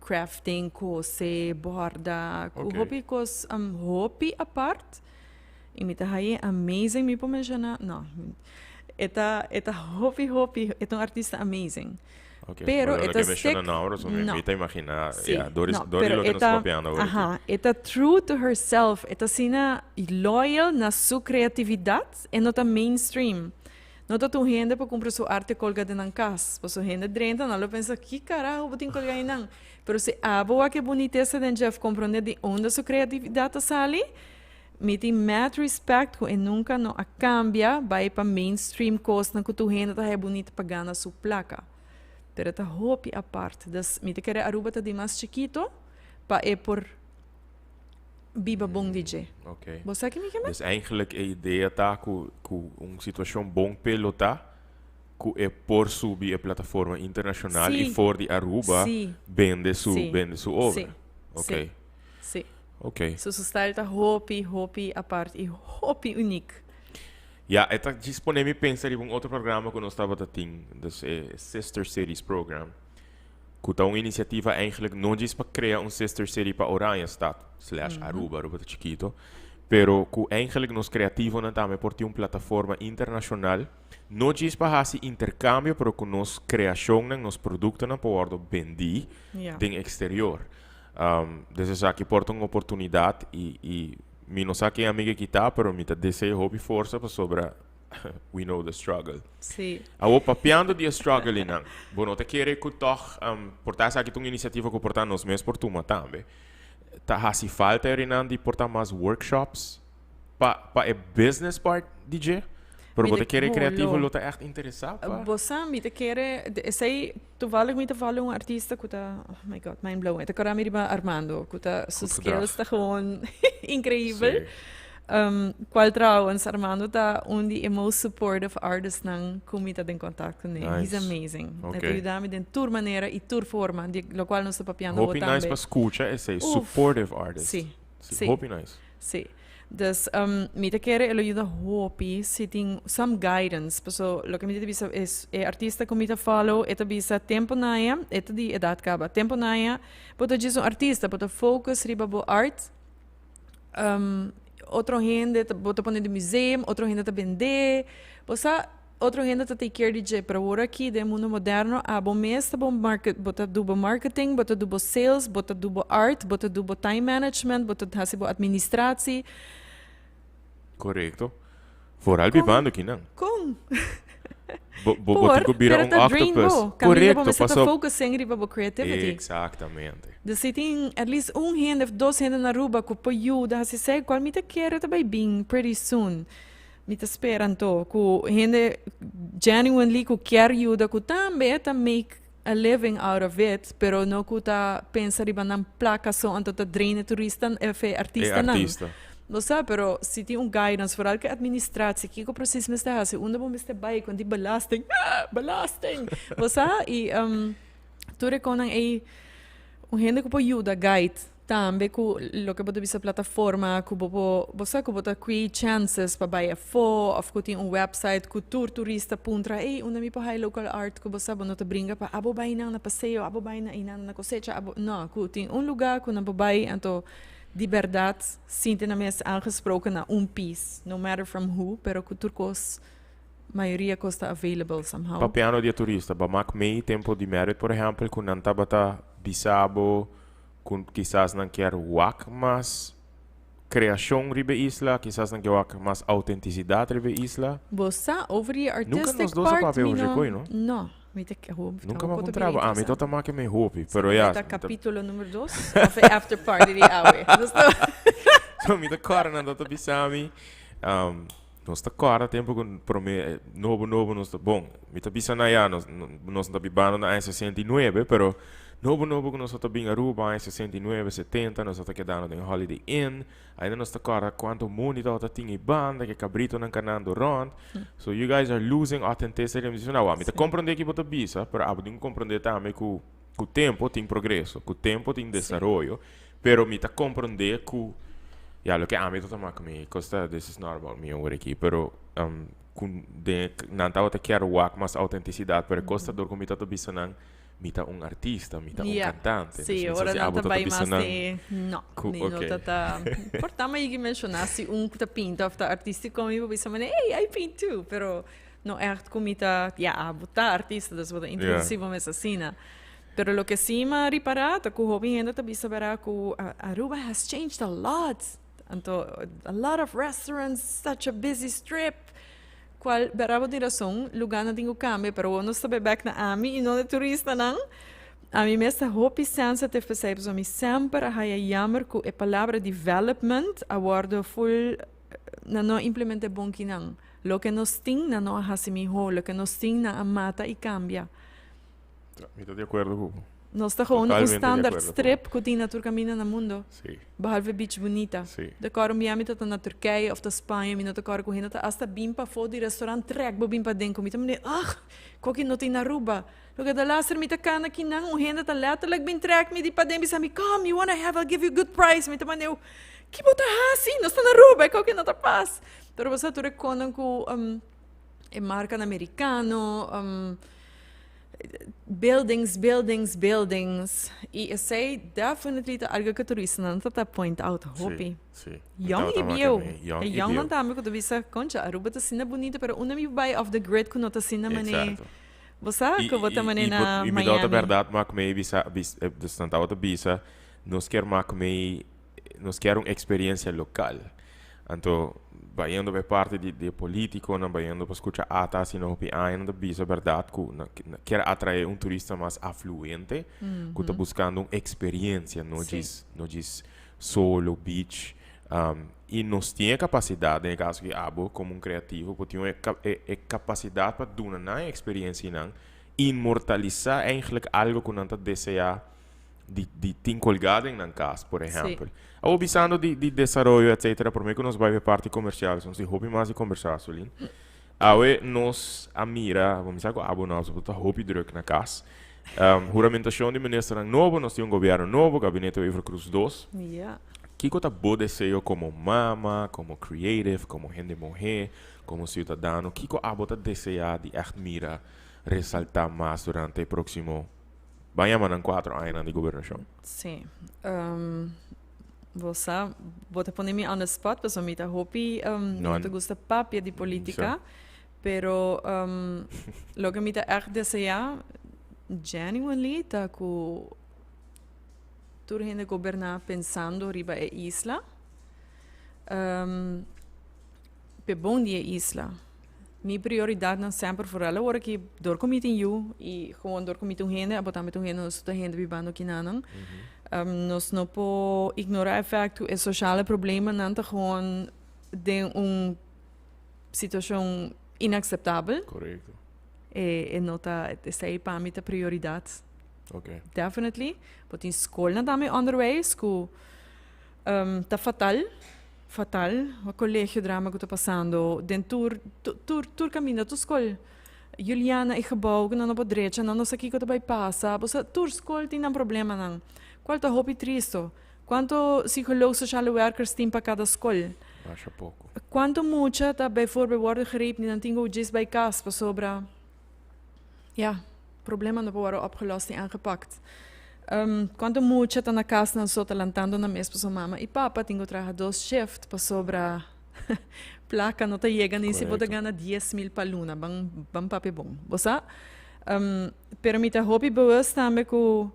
crafting, cose, borda, cu hopi cos hopi apart. Y mi ta haye amazing mi por menciona, no, e ta e ta hopi hopi, e ta un artista amazing. Pero e ta stick, no. Mi ta imagina, ya, dor di loke nos ta papiando awor aki. Aha, e ta true to herself, e ta asina loyal na su creatividad, e no ta mainstream. No ta tur hende por cumpra su arte colga den nan cas, pasobra hende drenta nan lo pensa ki carajo bo tin colga einan? Pero si abo wak e bunitesa den dje of comprende di unda su creatividad ta sali, mi tin mad respect cu e nunca no a cambia bay pa mainstream cosnan cu tur hende ta haya bunita pa gana su placa. Pero e ta hopi apart. Dus mi ta kere Aruba ta di mas chikito pa e por biba bon di dje. Bo sa ki mi ke men? Dus eigenlijk e idea ta cu cu un situacion bon p'e lo ta cu e por subi e plataforma internacional y for di Aruba bende su bende su obra. Si. Si. So su style ta hopi hopi apart y hopi uniek. Ya, e ta djis pone mi pensa riba un otro programa cu nos tabata tin, dus e Sister Cities Program. Ku ta un inisiativa eigenlijk no djis pa krea un sister city pa Oranjestad slash Aruba, Aruba ta chikito, pero ku eigenlijk nos kreativonan tambe por tin un plataforma internashonal, no djis pa hasi interkambio, pero ku nos kreashonnan, nos produktonan por wòrdu bendí den eksterior. Dus esaki por ta un oportunidat i i mi no sa ken amiga aki ta, pero mi ta desea hopi forsa pasobra We know the struggle. Sí. Awor, papiando di e strugglenan, bo no ta kere ku tòg, por ta esaki ta un inisiativa ku por ta nos mes por tuma tambe. Ta hasi falta erinan di por ta mas workshops pa pa e business part di dje? Pero bo ta kere kreativo lo ta ègt interesá pa? Bo sa, mi ta kere, esei toevallig mi ta follow un artista ku ta, oh my God, mind blowing. E ta kòrda mi riba Armando, ku ta, su skills ta gewoon increibel. Sí. Cual trouwens, Armando ta un di e most supportive artistnan cu mi ta den contact cu ne. He's amazing. E ta yuda mi den tur manera y tur forma, di locual nos ta papiando awor tambe. Hopi nice pa scucha esey, supportive artist. Si, si. Hopi nice. Si. Dus, mi ta kere e lo yuda hopi si tin some guidance. Paso, loke mi ta bisa es, e artista cu mi ta follow, e ta bisa tempo naya, e ta di edad caba, tempo naya bo ta djis un artista, bo ta focus riba bo art, Otro hende ta, bo ta pone den museum, otro hende ta bendé. Bo sa, Otro hende ta take care di dje, pero awor aki den mundo moderno abo mes ta bo market, bo ta do bo marketing, bo ta do bo sales, bo ta do bo art, bo ta do bo time management, bo ta hasi bo administratie. Correcto. Vooral bibando kinan. Con? Bo, bo, bo tin cu bira pero un ta drain octopus. bo. Caminda bo Correcto, mester ta paso. focusing riba bo creativity. Exactamente. Dus si tin at least un hende of dos hende na Aruba cu por yuda haci esey, cual mi ta kere ta bay bin pretty soon. Mi ta spera anto cu hende genuinely cu kier yuda cu tambe ta make a living out of it, pero no cu ta pensa riba nan placa so anto ta drain e turista of e E artistanan. artista. Bo sa, pero si tin un guidance, vooral cu e administratie, kico precies mester haci, unda bo mester bay, con di belasting, ah, belasting! Bo sa, y tur e conan ey, un hende cu por yuda guide Tambe ku loke bo ta bisa plataforma ku bo por, bo sa ku bo ta create chances pa bai afó òf ku tin un website ku tur turista puntra, ey, unda mi por haya local art ku bo sa bo no ta bringa pa abo bai nan na paseo, abo bai na einan na kosecha, abo, no, ku tin un lugá ku nan por bai anto di bèrdat sinti nan mes aangesproken na un piece, no matter from who, pero ku tur kos, mayoria kos ta available somehow. Papiando di e turista, bo a mak mei tempo di Merit por ehèmpel ku nan tabata bisa bo ku kisas nan kier wak mas kreashon riba e isla, kisas nan kier wak mas outentisidat riba e isla. Bo sa over di e Nunka artistic nos dos a part papia mi over no, koi, no? no, mi ta ke hopi, Nunka mi a tampoco ta puntra bira bo, ami interesante. to ta make mi hopi, Sa pero ta ya, ta mi ta capítulo numero dos of e after party di awe. Nos ta So mi ta kòrda nan ta bisa mi, nos ta kòrda tempu ku promé nobo nobo nos ta bon mi ta bisa nan ya nos nos ta bibando na aña 69 pero nobo nobo ku nos ta bin Aruba aña 69 70 nos ta kedando den Holiday Inn ainda nos ta kòrda kuantu mundi tabata tin ei banda ke kabritonan kanando rònt so you guys are losing authenticity mi bisa nan mi ta komprondé ki bo ta bisa pero abo tin ku komprondé tambe ku ku tempo tin progreso ku tempo tin desaroyo Pero mi ta comprende cu, ya, loke ami ta tuma cu mi cos ta, this is not about me awor aki, pero cu den nan tabata kier wak mas autenticidad, pero e cos ta dor cu mi ta ta bisa nan, mi ta un artista, mi ta un cantante. Sí, Dus mi sa ora si nan abo ta ta ta bai bisa mas nan di, no, cu, mi no ok. ta ta, por ta mi a yigi menciona si un cu ta pinta of ta artistico mi por bisa manera, hey, I paint too, pero no echt cu mi ta, ya, abo ta artista, dus bo ta introduci bo mes asina. Pero loke sí m'a ripará ta ku hopi hende ta bisa bera ku Aruba has changed a lot. Anto a lot of restaurants, such a busy strip. Kual bera bo tin rason, lugánan tin ku kambia, pero awor nos ta bai bèk na ami i no na e turistanan. Ami mes ta hopi sensitive p'esei, pasobra mi semper a haya jammer ku e palabra development a wòrdu ful nan no a implement'é bon kinan. Loke nos tin nan no a hasi mihó, loke nos tin nan a mata i kambia. Mi ta di acuerdo cu bo. Nos ta gewoon un Totalmente di standaard acuerdo cu bo. strip cu tin na tur caminda na mundo. Sí. Behalve Beach Bunita. Sí. De cor Miami ta ta na Turkije of ta Spanje, mi no ta cor cu hende ta hasta bin pafó di restaurant trek bo bin paden cu mi ta mende, ugh, koki no tin na Aruba. Loke ta laster mi ta cana kinan un hende ta letterlijk bin trek mi di paden bisa mi, come, you wanna have, I'll give you good price. Mi ta mende, ki bo ta haci? Nos ta na Aruba, e koki no ta pas. Pero bo sa tur e conan cu e marcanan americano, Buildings, buildings, buildings. I esei definitely ta algo ku turistanan ta ta point out hopi. Sí, sí. Yong i bieu. E yongnan tambe ku ta bisa, Concha, Aruba ta asina bunita, pero unda mi bai off the grid ku no ta asina manera. Exacto. Bo sa ku bo ta manera na Miami. I mi tabata bèrdat mak mei bisa, dus nan tabata bisa, nos kier mak mei, nos kier un eksperensia lokal. Anto, bayendo pa e parti di di e politiconan, bayendo pa scucha ata asina hopi aña, nan ta bisa berdad cu nan kier atrae un turista mas afluente, cu ta buscando un experiencia, no djis, no djis solo, beach. Y nos tin e capacidad, den e caso aki abo como un creativo por tin e e capacidad pa duna nan e experiencianan, inmortalisa eigenlijk algo cu nan ta desea di di tin colgá den nan cas, por ehempel. Awor bisando di di desaroyo etcetera, prome cu nos bai p'e parti comercial, nos tin hopi mas di combersa, Solin. Awe nos a mira, bo mi sa cu abo no, bo ta hopi druk na cas. Huramentacion di ministernan nobo, nos tin un gobierno nobo, Gabinete Wever Croes dos. Kico ta bo deseo como mama, como creative, como hende muhe, como ciudadano? Kico abo ta desea di echt mira resalta mas durante e proximo Ban yama nan cuatro añanan di gobernacion. Sí. Bo sa, bo ta pone mi on the spot pasobra mi ta hopi, no ta gusta papia di politica. Pero um, loke mi ta echt desea, genuinely, ta ku tur hende goberná pensando riba e isla. Um, p'e bon di e isla. Mi prioridatnan semper, vooral awor aki dor ku mi tin yu i gewoon dor ku mi ta un hende, abo tambe ta un hende, nos tur ta hende bibando kinanan. Um, nos no por ignorá e fèkt ku e soshale problemanan ta gewoon den un situashon inakseptabel. Korekto. E, e no ta, esei pa mi ta prioridat. Ok. Definitely. Bo tin skolnan tambe onderwijs ku um, ta fatal. Fatal. E kolegio drama ku ta pasando den tur, tur, tur kaminda, tur skol. Juliana e gebouw ku nan no por drecha, nan no sa kiko ta bai pasa. Bo sa, tur skol tin nan problemanan. Kual ta hopi tristo. Kuantu psikoloog, sociale werkers tin pa kada skol? Masha poko. Kuantu mucha ta bijvoorbeeld wòrdu greep di nan tin ku djis bai kas pasobra ya, problema no por wòrdu opgelost i aangepakt. Kuantu mucha ta na kas nan so ta lantando nan mes pasobra mama i papa tin ku traha dos shift pasobra plaka no ta yega ni si bo ta gana 10,000 pa luna, ban ban papia bon. Bo sa? Pero mi ta hopi bewust tambe ku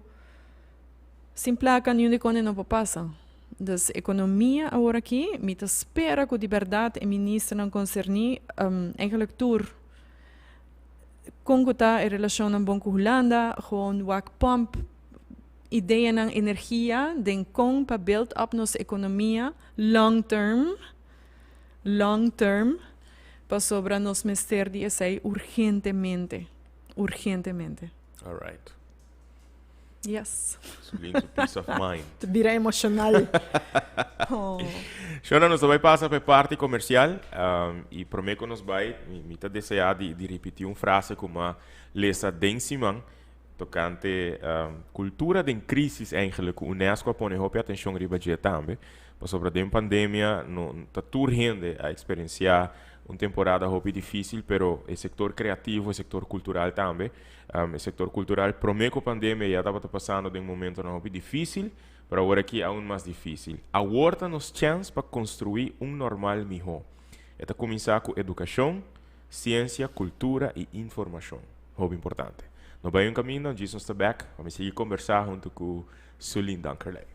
Sin plaka niun di kone no por pasa. Dus ekonomia awor aki, mi ta spera ku di bèrdat e ministernan konserní, eigenlijk tur, kon ku ta e relashonnan bon ku Hulanda, gewoon wak pòmp ideanan, energia den kon pa build up nos ekonomia long term, long term, pasobra nos mester di esei urgentemente, urgentemente. Alright. Yes. Sulin su peace of mind. Te bira emocional. Oh. Shona, nos ta bai pasa pa e parti comercial. Um, y prome cu nos bai, mi, mi ta desea di, di ripiti un frase cu m'a lesa den siman tocante um, cultura den crisis eigenlijk, cu UNESCO a pone hopi atencion riba dje tambe. Pasobra den pandemia no, ta tur hende a experiencia un temporada hopi dificil, pero e sector creativo, e sector cultural tambe. E sector cultural prome cu pandemia ya tabata pasando den momentonan hopi dificil, pero awor aki aun mas dificil. Awor ta nos chens pa construi un normal miho. E ta cuminsa cu educacion, ciencia, cultura y informacion. Hopi importante. No bay un caminda, djis nos ta bek pa mi sigui conbersa hunto cu Sulin Dankerley.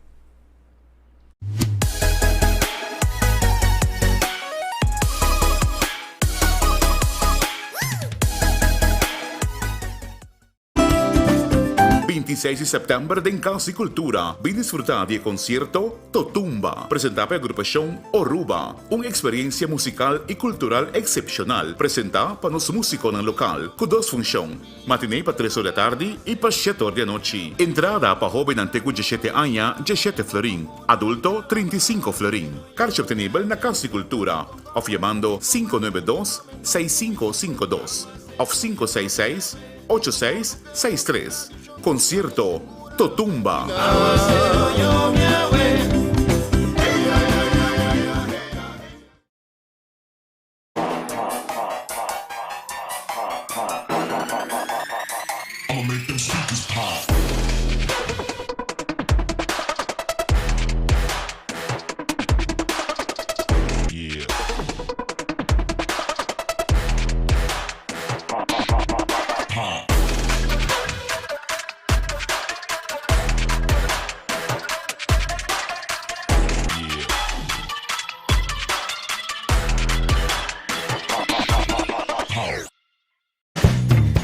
26 di sèptèmber den Kas di Kultura bin disfrutá di e konsierto Totumba, presentá pa e agrupashon Oruba. Un eksperensia musikal i kultural eksepshonal, presentá pa nos músikonan lokal, ku dos funshon, Matiné pa tres or di atardi i pa shete or di anochi. Entrada pa hóbennan te ku djeshete aña, djeshete florin, adulto 35 florin. Karchi optenibel na Kas di Kultura òf yamando 592 6552 òf 566 8663. Konsierto Totumba!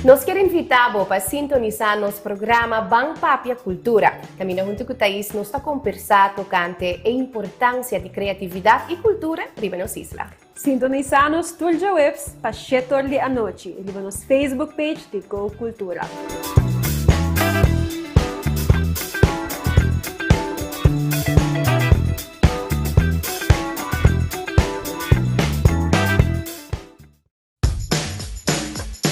Nos kier invita bo pa sintonisa nos programa Ban Papia Cultura. Caminda hunto cu Thais nos ta compersa tocante e importancia di creatividad y cultura riba nos isla. Sintonisa nos tur djaweps pa shetor di anochi riba nos Facebook page di Go Cultura.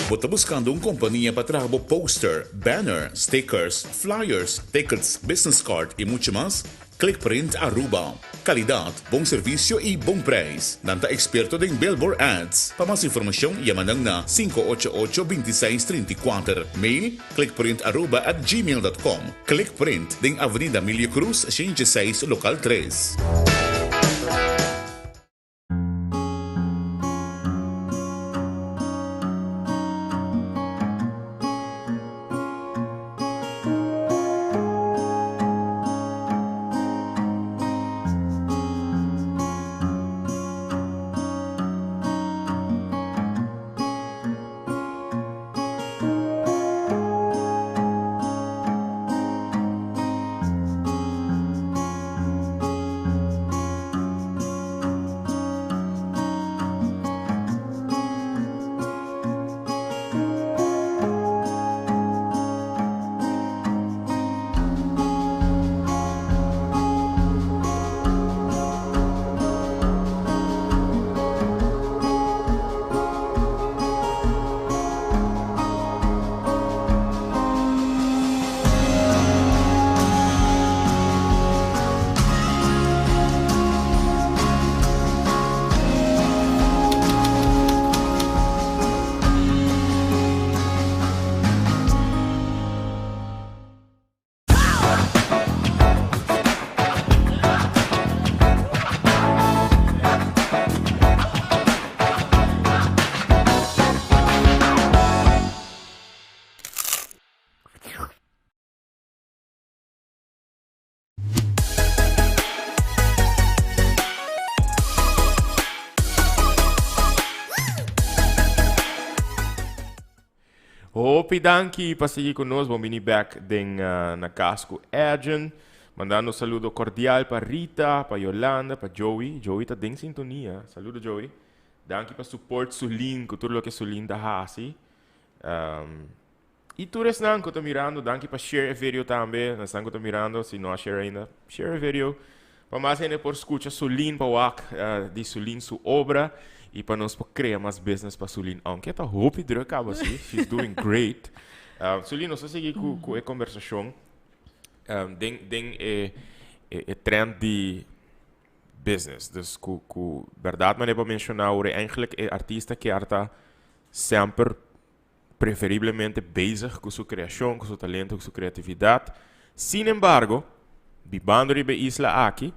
Bo ta buskando un kompania pa traha bo poster, banner, stickers, flyers, tickets, business card i muchu mas? Clickprint Aruba. Kalidat, bon servisio i bon prijs. Nan ta eksperto den billboard ads. Pa mas informashon yama nan na 588 26 34. Mail clickprintaruba@gmail.com. Clickprint den Avenida Emilio Cruz 106 lokal 3. Hopi danki pa sigui ku nos. Bon bini bek den Na Kas ku Edjean. Mandando saludo kordial pa Rita, pa Yolanda, pa Joey. Joey ta den sintonia. Saludo Joey. Danki pa support Sulin ku tur loke Sulin ta hasi. I tur esnan ku ta mirando, danki pa share e video tambe. Esnan ku ta mirando, si no a share ainda, share e video pa mas hende por skucha Sulin, pa wak di Sulin su obra i pa nos por krea mas business pa Sulin. Aunke e ta hopi druk kaba si, she's doing great. Sulin, nos ta sigui ku ku e kombersashon den den e e trend di business. Dus ku ku bèrdat manera bo a menshoná ora eigenlijk e artista kier ta semper preferiblemente bezig ku su kreashon, ku su talento, ku su kreatividat. Sin embargo, bibando riba e isla aki,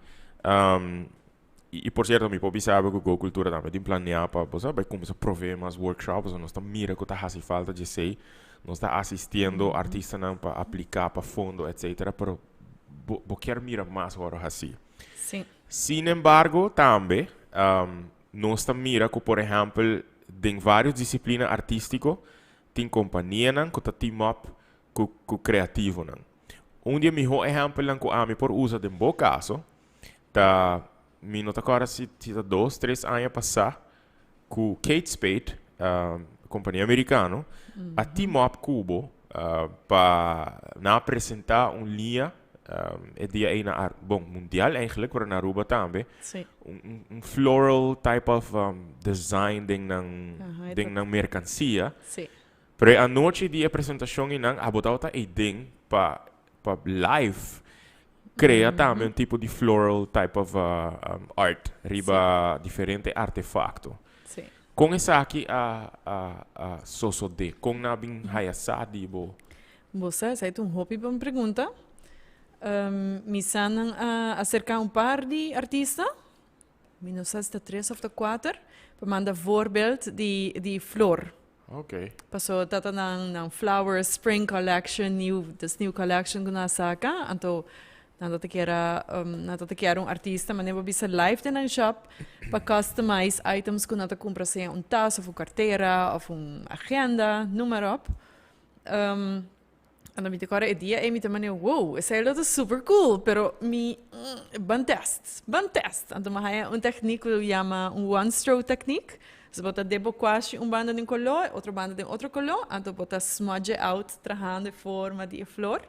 i por sierto mi por bisa bo ku Go Cultura tambe tin planeá pa bo sa bai kuminsá proveé mas workshops, pasobra nos ta mira ku ta hasi falta djesei. Nos ta asistiendo artistanan pa apliká pa fondo etcetera, pero bo bo kier mira mas wòrdu hasí. Sin embargo tambe nos ta mira ku por ehèmpel den vários disiplina artístiko tin kompanianan ku ta team up ku ku kreativonan. Un di e mihó ehèmpelnan ku ami por usa den bo kaso ta, mi no ta kòrda si si ta dos, tres aña pasá ku Kate Spade, kompania merikano, a team up ku bo pa nan a presentá un liña e dia ei na bon mundial eigenlijk pero na Aruba tambe un un floral type of design den nan den nan mercancia pero e anochi di e presentacion ei nan abo tabata ei den pa pa live crea tambe un tipo di floral type of art riba diferente artefacto. Con esaki a a a sosode? Con nan a bin haya sa di bo? Bo sa, esei ta un hopi bon pregunta. Mi sa nan a acerca un par di artista, mi no sa si ta tres of ta cuater, pa manda voorbeeld di di flor. Paso ta ta nan nan flower spring collection, new, this new collection cu nan a saca, anto nan ta ta kier a nan ta ta kier un artista manera bo bisa live den nan shop pa customize items cu nan ta cumpra sea un tas of un cartera of un agenda, noem maar op. Anto mi ta kòrda e dia ei mi ta manera, wow, esei lo ta super cool, pero mi ban tèst, ban tèst. Anto mi a haña un tèknik ku yama un one stroke tèknik. Dus bo ta debo kuashi un banda den koló, e otro banda den otro koló, anto bo ta smudge e out trahando e forma di e flor.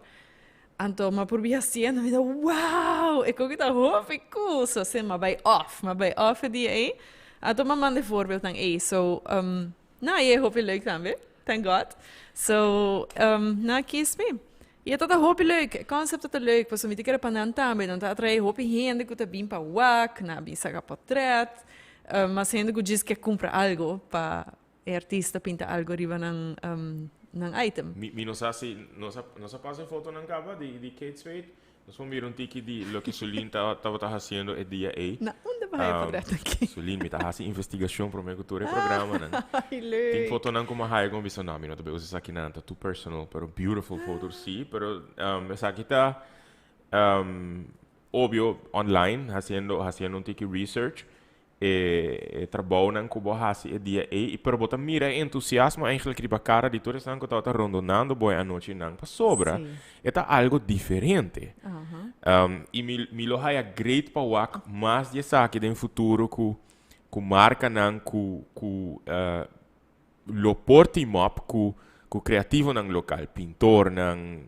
Anto mi a purbi hasiendo, mi ta wow, e koki ta hopi cool. So asina mi a bai off, mi a bai off e dia ei. Anto mi a manda e voorbeeldnan ei. So, Na, i e hopi leuk tambe, thank God. So, nan a kies mi. I e tabata hopi leuk, e concept tabata leuk, pasobra mi ta kere pa nan tambe, nan ta atrae hopi hende ku ta bin pa wak, nan a bin saka potret, mas hende ku djis ke kumpra algo pa e artista pinta algo riba nan nan item. Mi no sa si nos a nos a pasa e fotonan kaba di Kate Spade. Nos por mira un tiki di loke Sulin tabata haciendo e dia ey. Na unda bo haya portret aki? Sulin, mi ta haci investigacion prome cu tur e programanan. Ay, leuk. Tin fotonan cu mi a haya cu mi bisa, no, mi no ta bay usa esakinan, ta too personal, pero beautiful foto si. Pero esaki ta obvio online, haciendo haciendo un tiki research. E trabounan ku bo hasi e dia ei, i pero bo ta mira e entusiasmo eigenlijk riba kara di tur esnan ku tabata rondonando bo e anochinan, pasobra e ta algo diferente. I mi mi lo haya great pa wak mas di esaki den futuro ku ku markanan ku ku lo por team up ku ku kreativonan lokal, pintornan,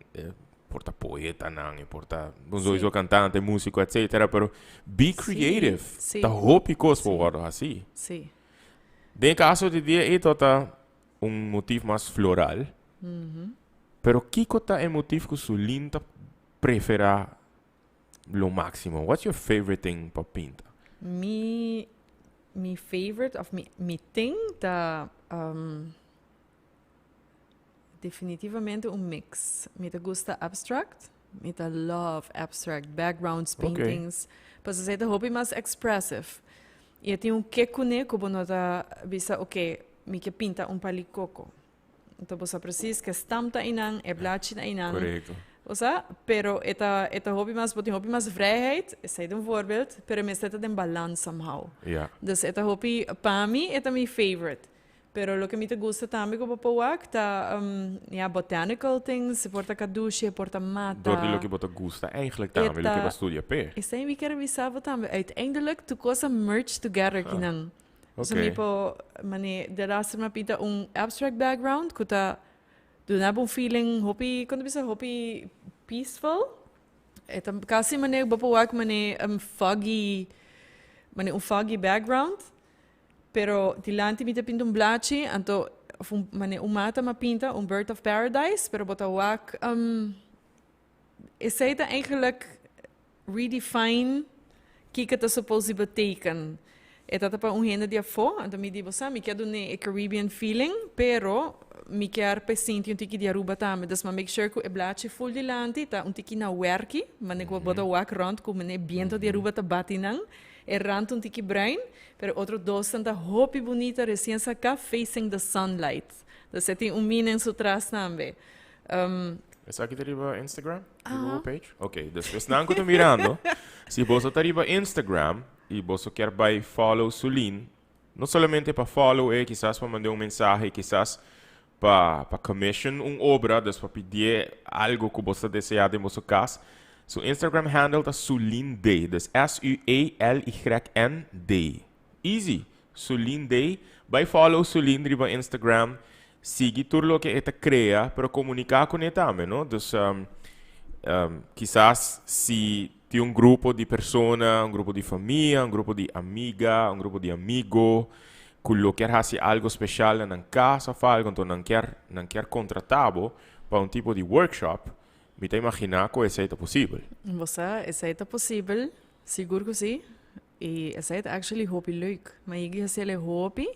por ta poetanan, e por ta bon sowieso kantante, músiko, etcetera, pero be creative. Ta hopi kos por wòrdu hasí. Den e kaso di dia ei tabata un motif mas floral, pero kiko ta e motif ku Sulin ta preferá lo máksimo? What's your favorite thing pa pinta? Mi Mi favorite of mi mi thing ta definitivamente un mix. Mi ta gusta abstract, mi ta love abstract backgrounds, paintings, pasobra esei ta hopi mas expressive. I e tin un ke kuné ku bo no ta bisa oke mi ke pinta un pal'i koko. Anto bo sa precies ke stamp ta einan, e blachi ta einan. Bo sa? Pero e ta, e ta hopi mas, bo tin hopi mas vrijheid, esei ta un voorbeeld, pero e mester ta den balans somehow. Dus e ta hopi, pa mi e ta mi favorite. Pero loke mi ta gusta tambe ku bo por wak ta ya botanical things, e por ta kadushi, e por ta mata. Dor di loke bo ta gusta eigenlijk tambe, loke bo a studia p'e. Esei mi kier a bisa bo tambe, uiteindelijk tur kos a merge together kinan. So mi por mane delaster mi a pinta un abstract background ku ta duna bo un feeling hopi, kon ta bisa, hopi peaceful. E ta kasi mane bo por wak mane un foggy, mane un foggy background. Pero dilanti mi ta pinta un blachi, anto of un mane un mata m'a pinta, un bird of paradise, pero bo ta wak esei ta eigenlijk redefine kiko ta suppose di beteken. E ta ta pa un hende di afó, anto mi di bo sa mi kier dun'é e Caribbean feeling, pero mi kier pa e sinti un tiki di Aruba tambe. Dus m'a make sure ku e blachi ful dilanti ta un tiki na wèrki, mane ku bo ta wak rònt ku mane e biento di Aruba ta bati nan. E rand un tiki bruin, pero otro dosnan ta hopi bunita recien saca facing the sunlight. Dus e tin un meaning su tras tambe. Esaki ta riba Instagram? Riba bo page? Ok, dus esnan cu ta mirando, si boso ta riba Instagram y boso kier bay follow Sulin, no solamente pa follow e, kisas pa manda un mensahe, kisas pa pa commission un obra, dus pa pidié algo ku bo ta deseá den boso kas. Su Instagram handle ta Sulyn D, dus S-U-E-L-Y-N D. Easy! Sulyn D. Bai follow Sulyn riba Instagram, sigui tur loke e ta krea, pero komuniká kuné tambe, no? Dus kisas si tin un grupo di persona, un grupo di famia, un grupo di amiga, un grupo di amigo, ku lo kier hasi algo speshal na nan kas òf algo, anto nan kier nan kier kontratá bo pa un tipo di workshop, mi ta imaginá ku esei ta posibel. Bo sa, esei ta posibel, sigur ku si, i esei ta actually hopi leuk. Mi a yega hasi el hopi,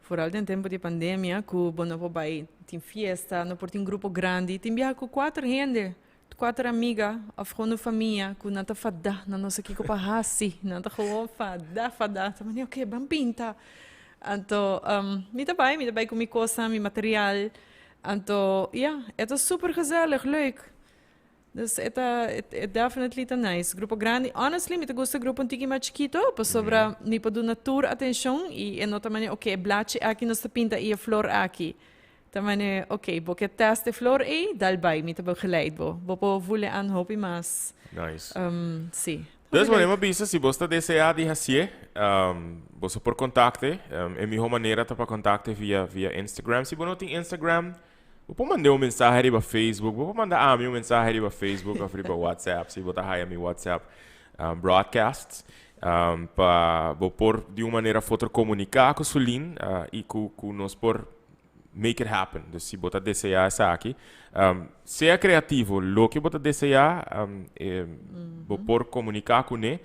foral den tempu di pandemia ku bo no por bai tin fiesta, no por tin grupo grandi, tin biaha ku kuater hende Kuater amiga of gewoon un famia ku nan ta fadá, nan no sa kiko pa hasi, nan ta gewoon fadá, fadá. Ta manda, oké, ban pinta. Anto, mi ta bai, mi ta bai ku mi kosnan, mi material. Anto, ya, e ta super gezellig, leuk. Dus e ta, e definitely ta nice. Grupo grandi, honestly, mi ta gusta grupo un tiki mas chikito, pasobra mi por duna tur atenshon i e no ta manera, oké, e blachi aki nos ta pinta i e flor aki. Ta mane, ok, bo ke test e flor ei, dal bai, mi ta begeleid bo. Bo por voel aan hopi mas. Nice. Si. Dus wanneer mi a bisa, si bo ta desea di hacié, boso por contacte. E miho manera ta pa contacte via, via Instagram. Si bo no tin Instagram, bo por mand'é un mensahe riba Facebook. Bo por manda ami un mensahe riba Facebook of riba WhatsApp, si bo ta haya mi WhatsApp broadcasts. Pa bo por di un manera of otro comunica cu Sulin y cu, cu nos por make it happen. Dus si bo ta deseá esaki, sea kreativo. Loke bo ta deseá, bo por komuniká kuné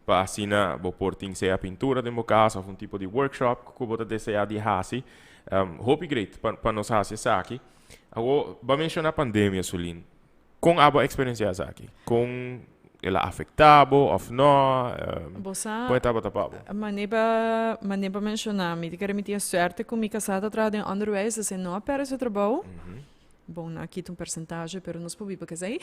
pa asina bo por tin sea pintura den bo kas òf un tipo di workshop ku bo ta deseá di hasi. Hopi great pa nos hasi esaki. Awor, bo a menshoná pandemia, Sulin. Kon abo a eksperensiá esaki? Kon el a afektá bo òf nò? Bo sa, Kon e tabata pa bo? Manera pa, manera pa menshoná, mi ta kere mi tin e suerte ku mi kasá ta traha den onderwijs, dus e no a pèrdè su trabou. Bon, nan a kita un persentahe, pero nos por biba ku esei.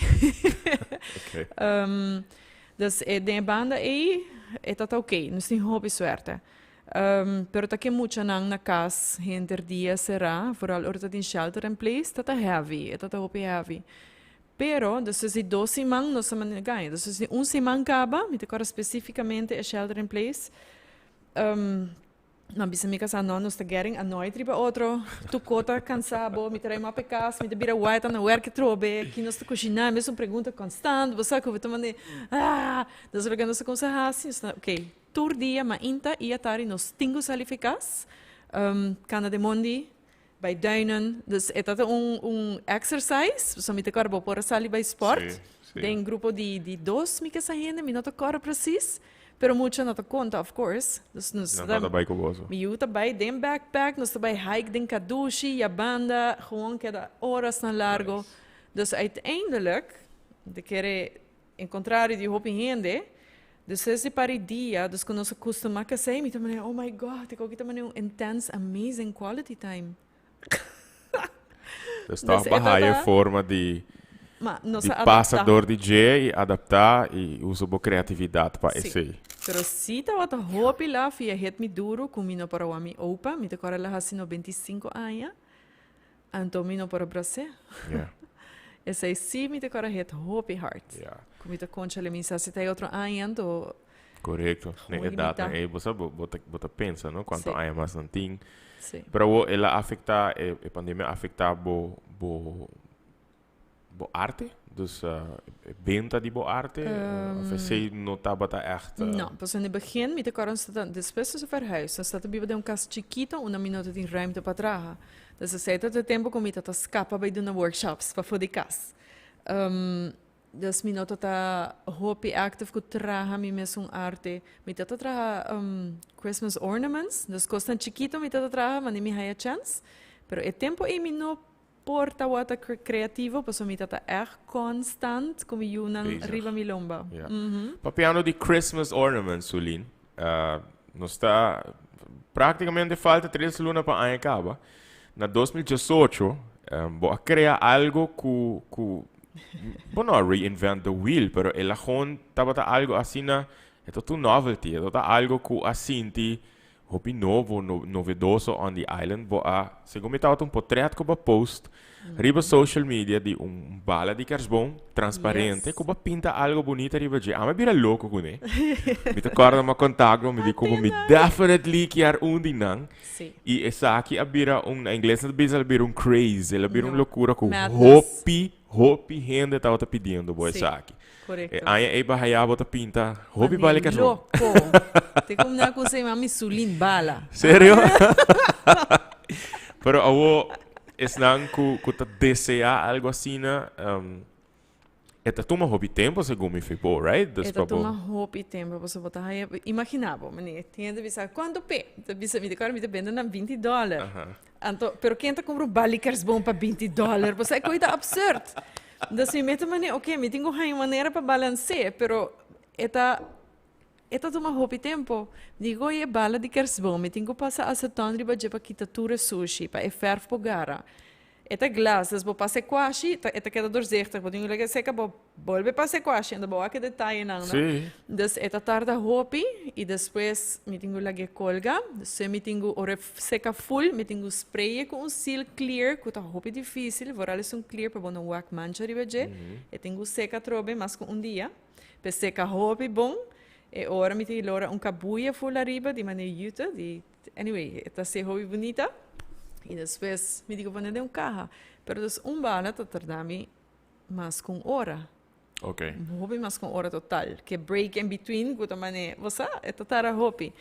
Dus e den e banda ei, e ta ta oké, nos tin hopi suerte. Pero ta ke muchanan na kas henter dia será, vooral ora ta tin shelter in place, ta ta heavy, e ta ta hopi heavy. Pero despues di dos siman nos ta manda gaña. Despues di un siman kaba, mi ta kòrda spesífikamente e shelter in place, nan bisa mi kasá, no, nos ta getting annoyed riba otro, tur ko ta kansa bo, mi ta rai map e kas, mi ta bira wait na wèrk atrobe, ki nos ta kushiná, mesun pregunta konstant, bo sa ku bo ta manda, ah! Dus loke nos ta kumsa hasi, nos ta, okay, Tur dia mainta i atardi nos tin ku sali fi kas, kanda den mondi, bai duinen. Dus e ta un un exercise, pasobra mi ta kòrda bo por a sali bai sport den grupo di di dos mi ke sa hende, mi no ta kòrda presis, pero mucha no ta konta of course. Dus nos Nan tabata bai ku boso? Mi yu ta bai den backpack, nos ta bai hike den kadushi, yabanda, gewoon keda orasnan largo. Dus uiteindelijk, mi ta kere En contrario di hopi hende, despues di par di dia, dus cu nos a custuma cu esey, mi ta manera, oh my God, e koki ta manera un intense, amazing quality time. Dus toch Dus e baha e tata forma di Ma nos Di a pasa adapta. door di dje y adapta y usa bo creatividad pa Sí. esey. Pero sí tabata hopi laf y a hit mi duro cu mi no por a wak mi opa. Mi ta corda el a haci 95 aña. Anto mi no por a brac'é. Esey sí mi ta corda hit hopi hard. Cu mi ta concha le mi sa si ta e otro aña anto Correcto. Gewoon Na edad limita. nan ey bo sa bo bo ta bo ta pensa no cuanto aña mas nan tin. Pero awo el a afecta e e pandemia a afecta bo bo bo arte? Dus e benta di bo arte? Of esey no tabata echt? No, pasobra in het begin mi ta corda nos ta despues nos a verhuis nos ta ta biba den un cas chikito unda mi no ta tin ruimte pa traha. Dus esey ta e tempo cu mi ta ta scapa bay duna workshops pafo di cas. Dus mi no ta ta hopi active cu traha mi mesun arte. Mi ta ta traha Christmas ornaments, dus cosnan chikito mi ta ta traha wanneer mi haya chance. Pero e tempo ey mi no por tawata creativo pasobra mi ta ta echt constant cu mi yunan Bezig. riba mi lomba. Papiando di Christmas ornaments, Sulin, nos ta practicamente falta 3 luna pa aña caba. Na 2018, bo a crea algo cu bo no a reinvent the wheel, pero el a gewoon tabata algo asina, e ta un novelty, e ta algo cu a sinti hopi nobo, no, novedoso on the island. Bo a, segun mi tabata un portret cu bo a post riba social media di un bala di kerstboom transparente cu bo a pinta algo bunita riba dje. Ami a bira loco cune. Mi ta corda mi a contacto, mi di como mi definitely kier un di nan. Y esaki a bira un, na ingles nan ta bisa el a bira un craze, el a bira un No. locura cu Madness. hopi, hopi hende tabata pidiendo bo esaki. Correcto. E aña ey ba haya bo ta pinta hopi Mane bala kerstboom. loco. Te como na cu se mami Sulin bala. Serio? Pero awo esnan cu ta desea algo asina, e ta tuma hopi tempo segun mi fe bo, right? Dus E ta pa bo tuma hopi tempo, pasobra bo ta haya, imagina bo, mane, tin hende bisa, cuanto pe? Ta bisa, mi ta acorda mi ta bende nan binti dollar. Anto, pero ken ta cumpra un bali kerstboom pa binti dollar? Bo sa e coi ta absurd. Dus mi mete mane, ok, mi tin cu haya un manera pa balancea, pero e ta tuma hopi tempo. Digo, e bala di kerstboom, mi tin cu pasa aceton riba dje pa kita tur e sushi, pa e verf por gara. E ta glas, dus bo pasa e kwashi, e ta keda doorzichtig. Bo tin cu laga e seca, bo bolbe pasa e kwashi, anto bo wak e detayenan, no? Dus e ta tarda hopi y despues mi tin cu laga e colga. Dus mi tin cu, ora e seca full, mi tin cu spray e cu un seal clear, cu ta hopi dificil, vooral esun clear pa bo no wak mancha riba dje. E tin cu seca atrobe mas cu un dia. P'e seca hopi bon, e ora mi tin lora un cabuya full ariba di manera jute, di, anyway, e ta haci hopi bunita. Y despues mi di cu pone den un caha. Pero dus un bala ta tarda mi mas cu un ora. Hopi mas cu un ora total. Ke break in between cu ta mane, bo sa, e ta tarda hopi.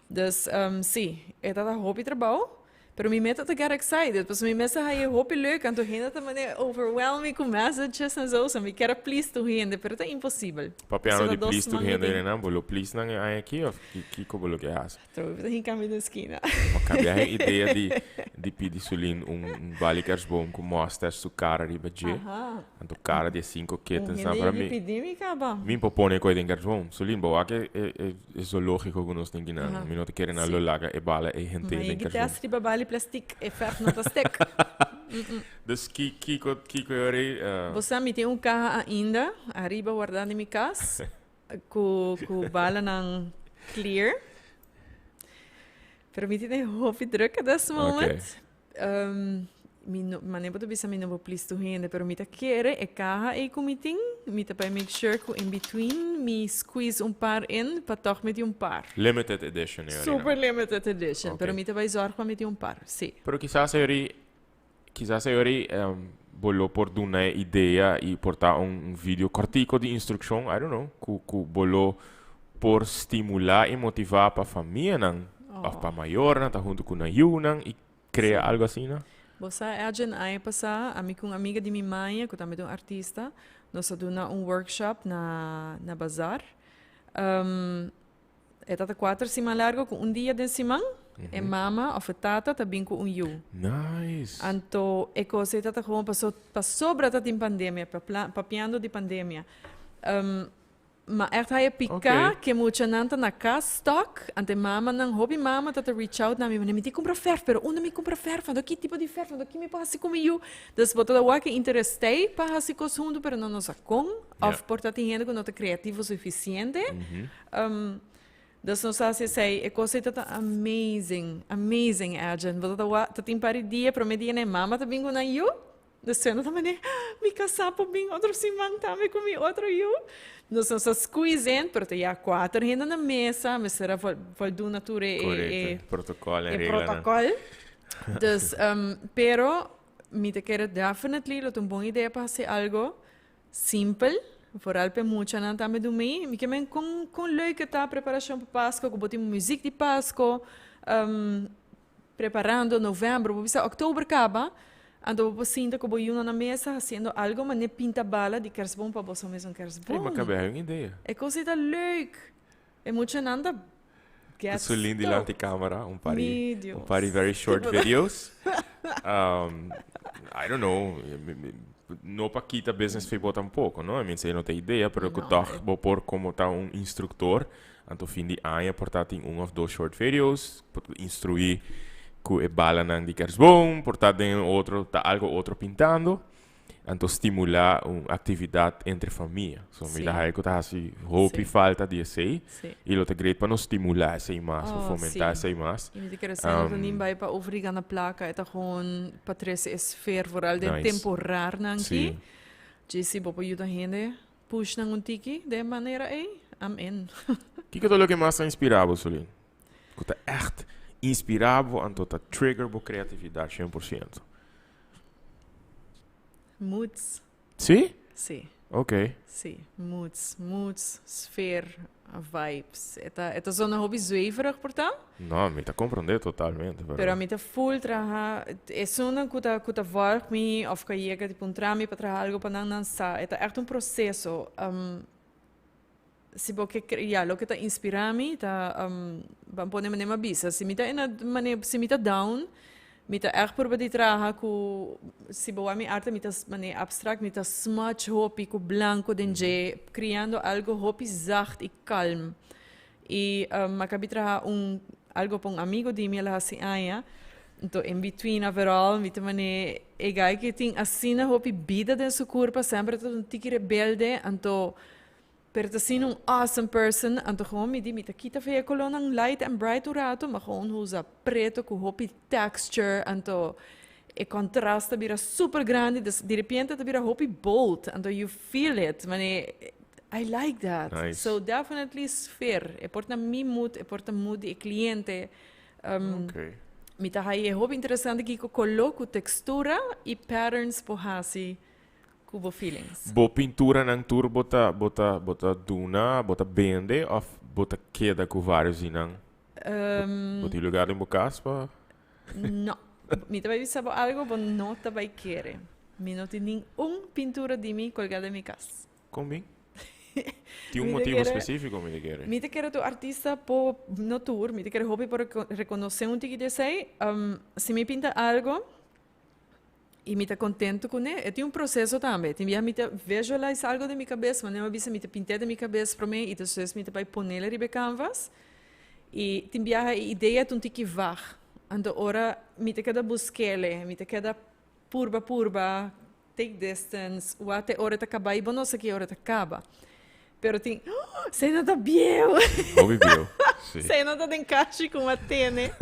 Dus, si, e ta ta hopi trabou. Pero mi meta ta get excited, pasobra mi mes ta haña hopi leuk, anto hende ta mane overwhelm mi cu messages en zo, so mi kier a please tur hende, pero ta imposibel. Papiando Pasobra di dos please tur man hende, mi tin. Irena, bo lo please nan e aña aki of kico bo lo ke haci? Trobe bo ta hinca mi den skina. Ma cambia e idea di pidi Sulin un bali kerstboom cu mustache su cara riba dje. Anto cara di e cinco kittens Un nan hende para yegi mi. pidi mi caba. Mi por pone coe den kerstboom. Sulin, bo wak e zoologico cu nos tin kinan. Mi no ta kere nan lo laga e bala e hente Ma den yegi kerstboom. test riba bali plastic, e verf no ta stek. Dus kico kico yori? Bo sa mi tin un caha ainda ariba warda den mi cas cu balanan clear. Pero mi tin e hopi druk at this moment. Mi no, mane bo ta bisa mi no por please tur hende, pero mi ta kere e caha ei cu mi tin, mi ta bay make sure cu in between mi squeeze un par in pa toch mi tin un par. Limited edition, Yorina. Super limited edition, pero mi ta bay zorg pa mi tin un par, si. Pero kisas Yori, kisas Yori, bo lo por duna e idea y por ta un video cortico di instruccion, I don't know, cu bo lo por stimula y motiva pa famianan of pa mayornan ta hunto cu nan yiunan y crea algo asina? Bo sa, Edjean, aña pasá, ami cu un amiga di mi maya, cu tambe ta un artista, nos a duna un workshop na bazar. E ta ta cuater siman largo cu un dia den siman, e mama of e tata ta bin cu un yu. Anto e cos ei ta ta gewoon pasobra ta tin pandemia, papiando di pandemia. Ma echt haya pica Ok. ke muchanan ta na cas stuck, ante mamanan, hopi mama ta ta reach out na mi, mi tin cumpra verf, pero unda mi cumpra verf, anto ki tipo di verf, anto ki mi por haci cu mi yu? Dus bo ta da wak e interes t'ey pa haci cos hunto, pero nan no sa con, of por ta tin hende cu no ta creativo suficiente. Dus nos a haci esey, e cos ey ta ta amazing, amazing, Edjean. Bo ta ta wak, ta tin par di dia, prome dia nan e mama ta bin cu nan yu, Dus Sena ta mane, Mi kasá por bin otro siman tambe ku mi otro yu. Nos nos a squeeze in, pero ta ya kuater hende na mesa, mester a voldoen na tur e Correcto, protocol en e reglanan. protocol. Dus, pero mi ta kere definitely lo ta un bon idea pa hasi algo simpel, vooral pa e muchanan tambe dumí. Mi ke men kon kon leuk e ta preparashon pa Pasko, ku bo tin muziek di Pasko, Preparando november, bo bisa oktober kaba, anto bo por sinta ku bo yunan na mesa hasiendo algo manera pinta bala di kersboom pa boso mes un kersboom. Ey, ma kabe hay un idea. E kos ei ta leuk. E muchanan ta get Sulin stoked. dilanti camera, un par di, Mi Dios. un par di very short videos. I don't know, no pa kita business fi bo tampoco, no? I mean, esei no ta idea, pero ku No, tog e bo por como ta un instructor Anto fin di aña por ta tin un of dos short videos por ta instruí ku e balanan di kersboom, por ta den otro ta algo otro pintando. Anto stimulá un aktividat entre famia. So mi ta Sí. haya ku ta hasi hopi Sí. falta di esei Sí. i lo ta great pa nos stimulá esei mas of Oh, fomentá sí. esei mas. I mi ta kere sa no ta nin bai pa over gana plaka, e ta gewoon pa trese e sfeer, vooral den Nice. temporarnan Sí. aki. Dje si bo por yuda hende Push nan un tiki den e manera ei, I'm in. Kiko ta loke mas ta inspirá bo, Solin? Ku ta ègt inspirá bo anto ta trigger bo kreatividat 100%? Moods. Sí? Sí. Ok. Sí, moods, moods, sfeer, vibes. E ta, e ta zona hopi zweverig por ta. No, mi ta komprondé totalmente, pero. Pero ami ta full traha, esunnan ku ta ku ta volg mi of ku a yega di puntra mi pa traha algo pa nan, nan sa. E ta ègt un proseso. Si bo ke kre, ya, loke ta inspirá mi ta, ban pone manera mi a bisa, si mi ta ena manera, si mi ta down, mi ta ègt purba di traha ku, si bo wak mi arte mi ta manera abstract, mi ta smudge hopi ku blanko den dje, kriando algo hopi zacht i kalm. I mi a kabi traha un algo pa un amigo di mi, el a hasi aña. Anto in between of it all mi ta manera e guy ke tin asina hopi bida den su kurpa, semper ta un tiki rebelde, anto pero ta asina un awesome person, anto gewoon mi di mi ta kita fe e kolónan light and bright un rato, ma gewoon usa preto ku hopi texture, anto e kontrast ta bira super grandi, dus diripiente ta bira hopi bold, anto you feel it, manera I like that. Nice. So definitely sfeer. E por ta mi mood, e por ta mood di e cliente. Okay. Mi ta haye hopi interesante kiko color cu textura y patterns por haci cu bo feelings. Bo pinturanan tur bo ta bo ta bo ta duna, bo ta bende of bo ta keda cu varios di nan? Bo tin lugar den bo cas pa? No. Mi ta bay bisa bo algo bo no ta bay kere. Mi no tin ningun pintura di mi colga den mi cas. Kon bin? Tin un motibu spesífiko mi ta kere? Mi ta kere tur artista por, no tur, mi ta kere hopi por rekonosé un tiki di esei. Si mi pinta algo i mi ta kontentu kuné, e tin un proseso tambe. Tin bia mi ta visualize algo den mi kabes, manera mi a bisa mi ta pint'é den mi kabes promé i despues mi ta bai ponel riba e canvas. I tin biaha e idea ta un tiki vag. Anto ora mi ta keda busk'el, mi ta keda purba purba Take distance, wak te ora ta kaba i bo no sa ki ora ta kaba. Pero tin, oh, sey no ta bieu. Hopi bieu, si. Sey no ta den kashi ku a tene.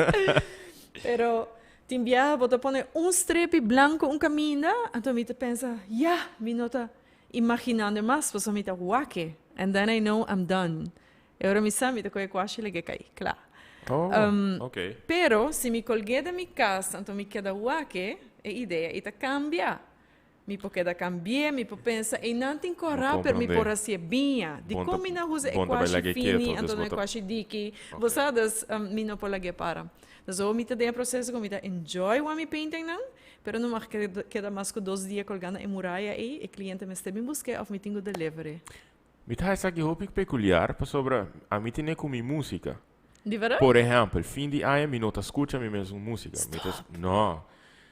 Pero tin biaha bo ta pone un strepi blanco un kaminda, anto mi ta pensa, ya, mi no ta imaginando mas, pasobra mi ta wak e. And then I know I'm done. E ora mi sa mi ta kohe kuashi lege kai, kla. Oh, ok. Pero si mi kolg'é den mi kas, anto mi keda wak e idea i ta kambia. Mi por keda kambi'é, mi por pensa, einan tin kòrá, pero mi por hasié biña. Dikon mi na usa e kuashi fini, anto no e kuashi diki? Bo sa, dus mi no por lag'é para. Dus awor mi ta den e proseso ku mi ta enjoy wak mi paintingnan, pero no mag keda mas ku dos dia kolgá na e muraya ei, e kliente mester bin busk'é òf mi tin ku deliver'é. Mi ta esaki hopi peculiar pasobra ami tene cu mi musica. Di verdad? Por ehempel, fin di aña mi no ta scucha mi mesun musica. Mi ta No.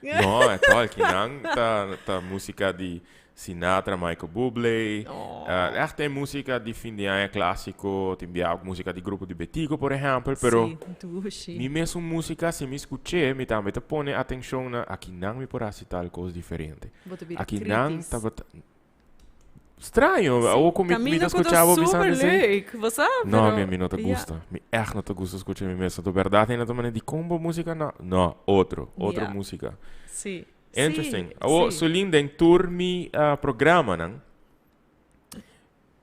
No, at all. Kinan ta ta musica di Sinatra, Michael Bublé, Oh. Echt e musica di fin di aña clasico, tin bia musica di grupo di Betico por ehempel, pero Sí, dushi. mi mesun musica si mi scuché mi tambe ta pone atencion na akinan mi por haci tal cos diferente. Bo ta bira Akinan kritisch. tabata straño, awor cu mi mi Caminda ta cu ta scucha bo bisando super esey. leuk, bo sa, No, pero mi mi no ta ja. gusta. Mi echt no ta gusta scucha mi mes. Anto berdad hende ta manda dicon bo musica no? No, otro, otro Ja. musica. Sí. Interesting. Sí, Awor, sí. Solin, den tur mi programanan,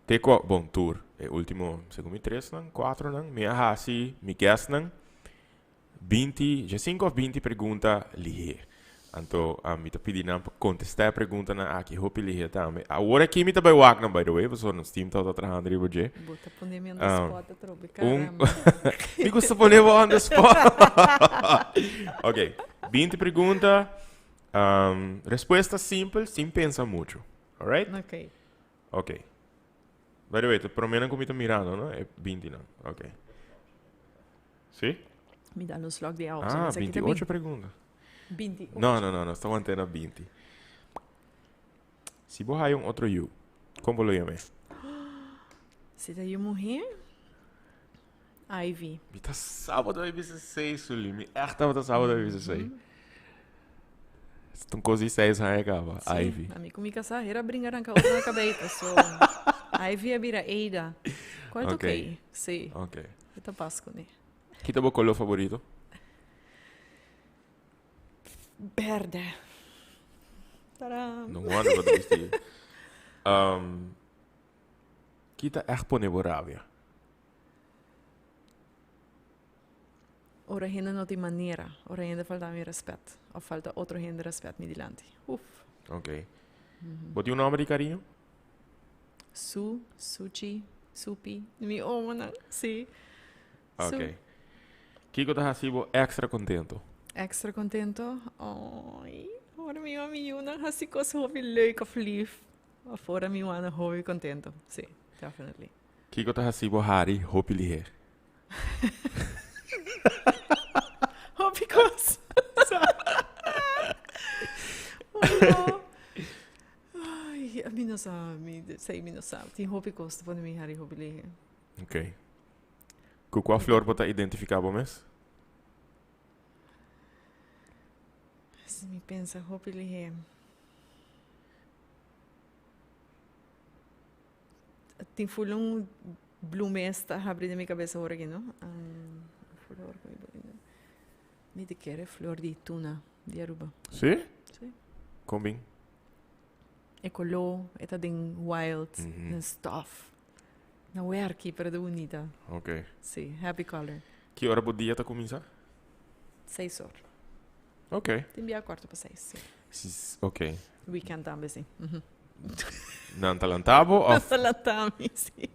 te cu, bon, tur, e ultimo, segun mi tresnan, cuatronan, mi a haci mi guestnan binti, diescinco of binti pregunta lihe. Anto, mi ta pidi nan pa contesta e preguntanan aki hopi lihe tambe. Awor aki mi ta bay wak nan, by the way, pasobra nos team tabata trahando riba dje. Bo ta pone mi on the spot atrobe, Un caramba. Mi gusta pone bo on the spot. Ok, 20 pregunta, respuesta simpel, sin pensa mucho. Alright? Ok. Ok. By the way, ta prome nan ku mi ta mirando, no? E 20 nan. Ok. Si? Mi da un slok di awa. Ah, 28 pregunta. 28. No, no, no, nos ta want'é na 20. Si bo haya un otro yu, kon bo lo yam'é? Si ta yu muhé, Ivy. Mi ta sa bo ta bai bisa esei, Sully. Mi ègt tabata sa bo ta bai bisa esei. Ta un kos di seis aña kaba, Ivy. Sí, ami ku mi kasá hera bringa ranka otro na kabei, paso Ivy a bira Ada. Kual ta okey? Sí. Okey. E ta pas kuné. Ki ta bo koló faborito? Berde. Taran. No wonder bo ta bisti. Ki ta ègt pone bo rabia? Ora hende no tin manera, ora hende falta mi respet of falta otro hende respet mi dilanti. Uf. Ok. Bo tin un nomber di cariño? Su, Suchi, Supi, mi omonan, si. Su. Ok. Kiko ta haci bo extra contento? Extra contento? Ay, ora mi mi yunan haci cos hopi leuk of lief. Of ora mi wana hopi contento. Si, definitely. Kiko ta haci bo hari hopi liher? Hopi kos. Oh, Ay, mi no sa, mi sei mi no sa. Tin hopi kos ta pone mi hari hopi lihe. Ok. Ku kua flor bo ta identifiká bo mes? Si mi pensa hopi lihe. Tin ful un bloemes ta habri den mi cabeza ora aki, no? Flor cu mi por inda. Mi ta kere flor di tuna di Aruba. Sí? Sí. Con bin? E color, e ta den wild, den stof. Na werki, pero ta bunita. Ok. Sí, happy color. Ki ora bo dia ta cuminsa? Seis or. Ok. Tin bia cuarto pa seis, sí. Si, ok. Weekend tambe, sí. Nan ta lanta bo of? Nan ta lanta mi, sí.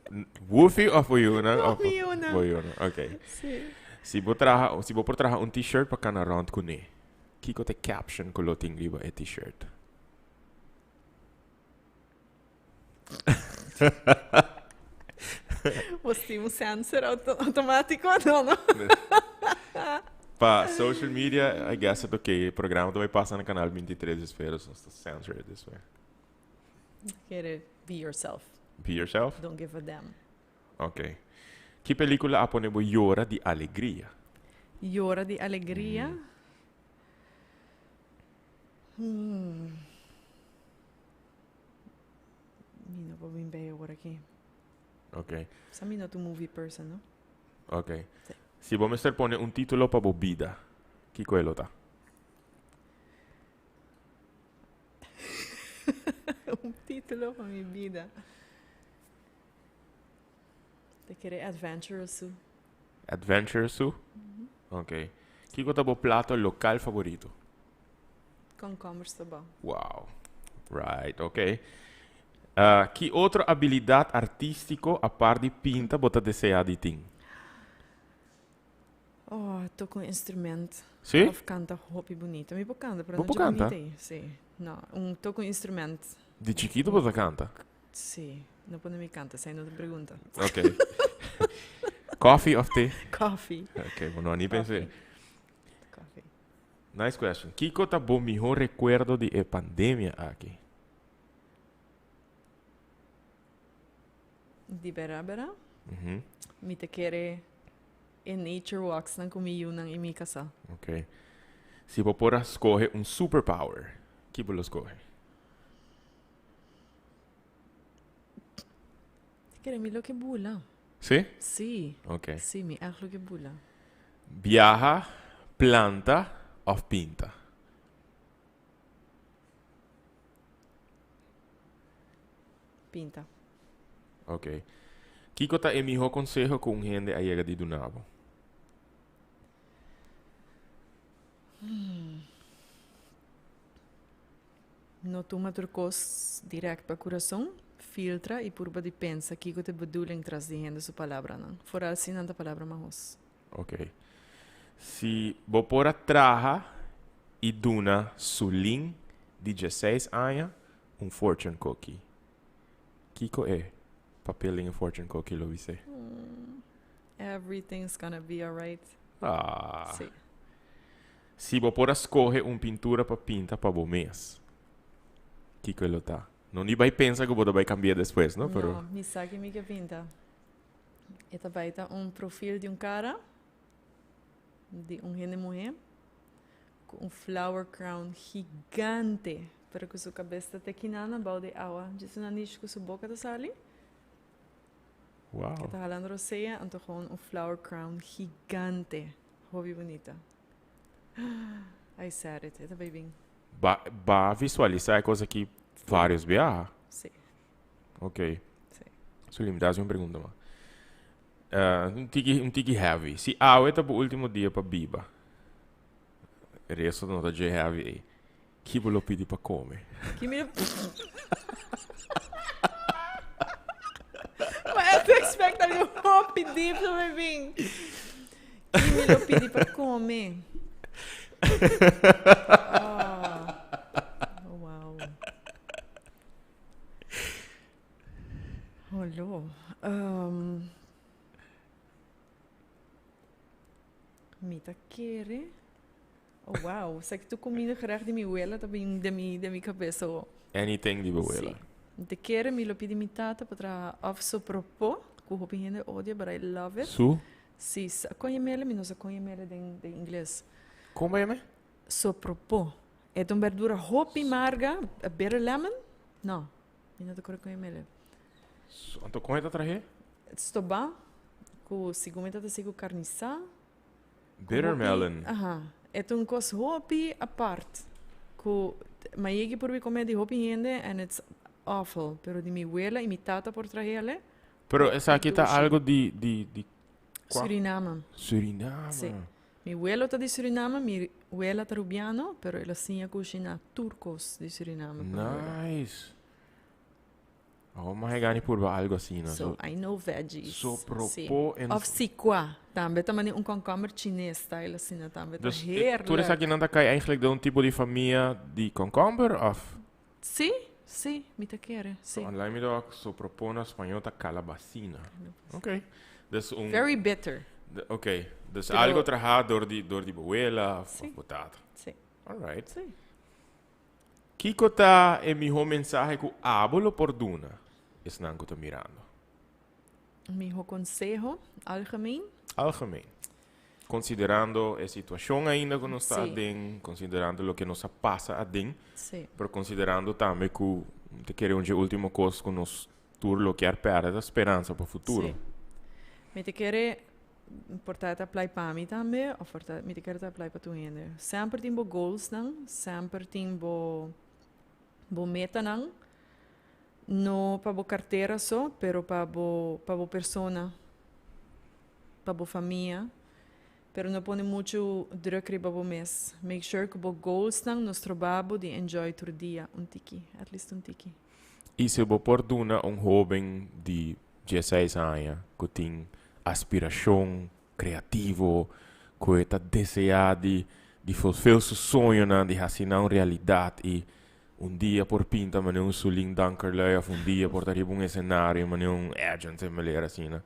Woofy of bo yunan? No, mi yunan. Bo yunan, ok. Sí. Si bo traha, si bo por traha un t-shirt pa cana rond cune, kico ta e caption cu lo tin riba e t-shirt? Bo tin un sensor automatico? No, no. Pa social media, I guess het oké. Programa ta bai pasa na Canal 23 despues, nos ta censor it despues. Kere be yourself. Be yourself? Don't give a damn. Ok. Ki pelicula a pone bo yora di alegria? Yora di alegria? Hmm. Mi no por bin bij awor aki. Ok. Sa mi no ta un movie person, no? Ok. Sí. Si bo mester pone un titulo pa bo bida, kiko e lo ta? Un titulo pa mi bida. Ta kere Adventurous Sue. Adventurous Sue? Ok. Kiko ta bo plato local favorito? Komkomber stobá. Wow. Right, ok. Ki otro abilidad artístico apart di pinta bo ta desea di tin? Oh, toca un instrument. Sí? Of canta hopi bunita. Mi por canta, pero Bo no por dje canta? bunita ei. Sí. No, un toca un instrument. Di chikito bo ta canta? Sí. No pone mi canta, esei no ta pregunta. Ok. Coffee of te? Coffee. Ok, bo no a ni pens'é. Coffee. Nice question. Kiko ta bo mihó rekuerdo di e pandemia aki? Di bera bera, mi ta kere e nature walks nan ku mi yunan i mi kasá. Ok. Si bo por a skohe un superpower, ki bo lo skohe? Ta kere mi lo ke bula. Si? Si. Ok. Si, mi ègt lo ke bula. Biaha, planta òf pinta? Pinta. Ok. Kiko ta e mihó konseho ku un hende a yega di duna bo? No tuma tur kos dirèkt pa kurason. Filtra i purba di pensa kiko ta e bedoeling tras di hende su palabranan. Foral si nan ta palabra mahos. Ok. Si bo por a traha i duna Sulin di dieseis aña un fortune cookie, kiko e papel den e fortune cookie lo bis'é? Everything's gonna be alright. Ah. Sí. Si bo por a scoge un pintura pa pinta pa bo mes, kiko e lo ta? No ni bai pensa ku bo ta bai cambia despues, no? Pero. No, mi sa ki mi ke pinta. E ta bai ta un profil di un cara di un hende muhé ku un flower crown gigante, pero ku su kabes ta te kinana bou di awa. Djis un nanishi ku su boka ta sali. Wow. E ta halando rosea, anto gewoon un flower crown gigante. Hopi bunita. I said it. E ta bai bin. Ba, ba visualisá e kos aki varios biaha. Sí. Ok. Sí. Su limita haci un pregunta mas. Uh, un tiki, un tiki heavy. Si awe ta bo último dia pa biba, resto no ta dje heavy ei. Ki bo lo pidi pa come? Ki mi Ma e te expect algo hopi deep so mi bin. Ki mi lo pidi pa come? Oh. Oh, wow. Holo. Um, mi ta kere. Oh, wow. Sa ki tu comida gerecht di mi wela ta bin den mi, den mi cabeza ho. Anything di bo wela. Sí. Mi ta kere mi lo pidi mi tata pa traha of sopropo, ku hopi hende odia, but I love it. Su? Sí, sa kon yam'ele? Mi no sa kon yam'ele den, den ingles. Kon bo yam'e? Sopropo. E ta un berdura hopi marga, a bitter lemon? No, mi no ta kore kon yam'ele. Anto kon e ta trahe? Stobá, ku segun mi ta ta si ku karnisá. Bitter melon. Aha. E ta un kos hopi apart. Ku mi a yegi por bi kome di hopi hende and it's awful. Pero di mi wela i mi tata por trahele. Pero esaki ta algo di di di kua? Suriname. Suriname. Si. Mi welo ta di Suriname, mi wela ta Rubiano, pero el a siña kushiná tur kos di Suriname pa mi wela. Nice. Awor mas e gana di purba algo asina. So, I know veggies. So propo en. Of sikwa. Tambe ta mane un komkomber chines style asina tambe ta heerlijk. Tur esakinan ta kai eigenlijk den un tipo di famia di komkomber of? Si, si, mi ta kere, si. So online mi ta wak so propo na spañó ta calabacina. Ok. Dus un. Very bitter. Ok. Dus algo traha door di door di bo wela of bo tata. Si. Alright. Si. Kiko ta e mihó mensahe ku abo lo por duna esnan ku ta mirando? Mihó konseho, algemeen? Algemeen. Konsiderando e situashon ainda ku nos ta Sí. aden, konsiderando loke nos a pasa aden, Sí. pero konsiderando tambe ku ta kere un dje último kos ku nos tur lo kier pèrdè ta speransa pa futuro. Sí. Mi ta kere por ta ta apply pa mi tambe of por ta mi ta kere ta apply pa tur hende. Semper tin bo goalsnan, semper tin bo bo metanan, no pa bo cartera so, pero pa bo pa bo persona, pa bo famia. Pero no pone muchu druk riba bo mes. Make sure ku bo goalsnan no stroba bo di enjoy tur dia un tiki, at least un tiki. I si bo por duna un hóben di dieseis aña ku tin aspirashon kreativo, ku e ta deseá di di fulfil su soñonan, di hasi nan un realidat i un dia por pinta manera un Sulin Dankerlui òf un dia por ta riba un esenario manera un Edjean Semeleer asina,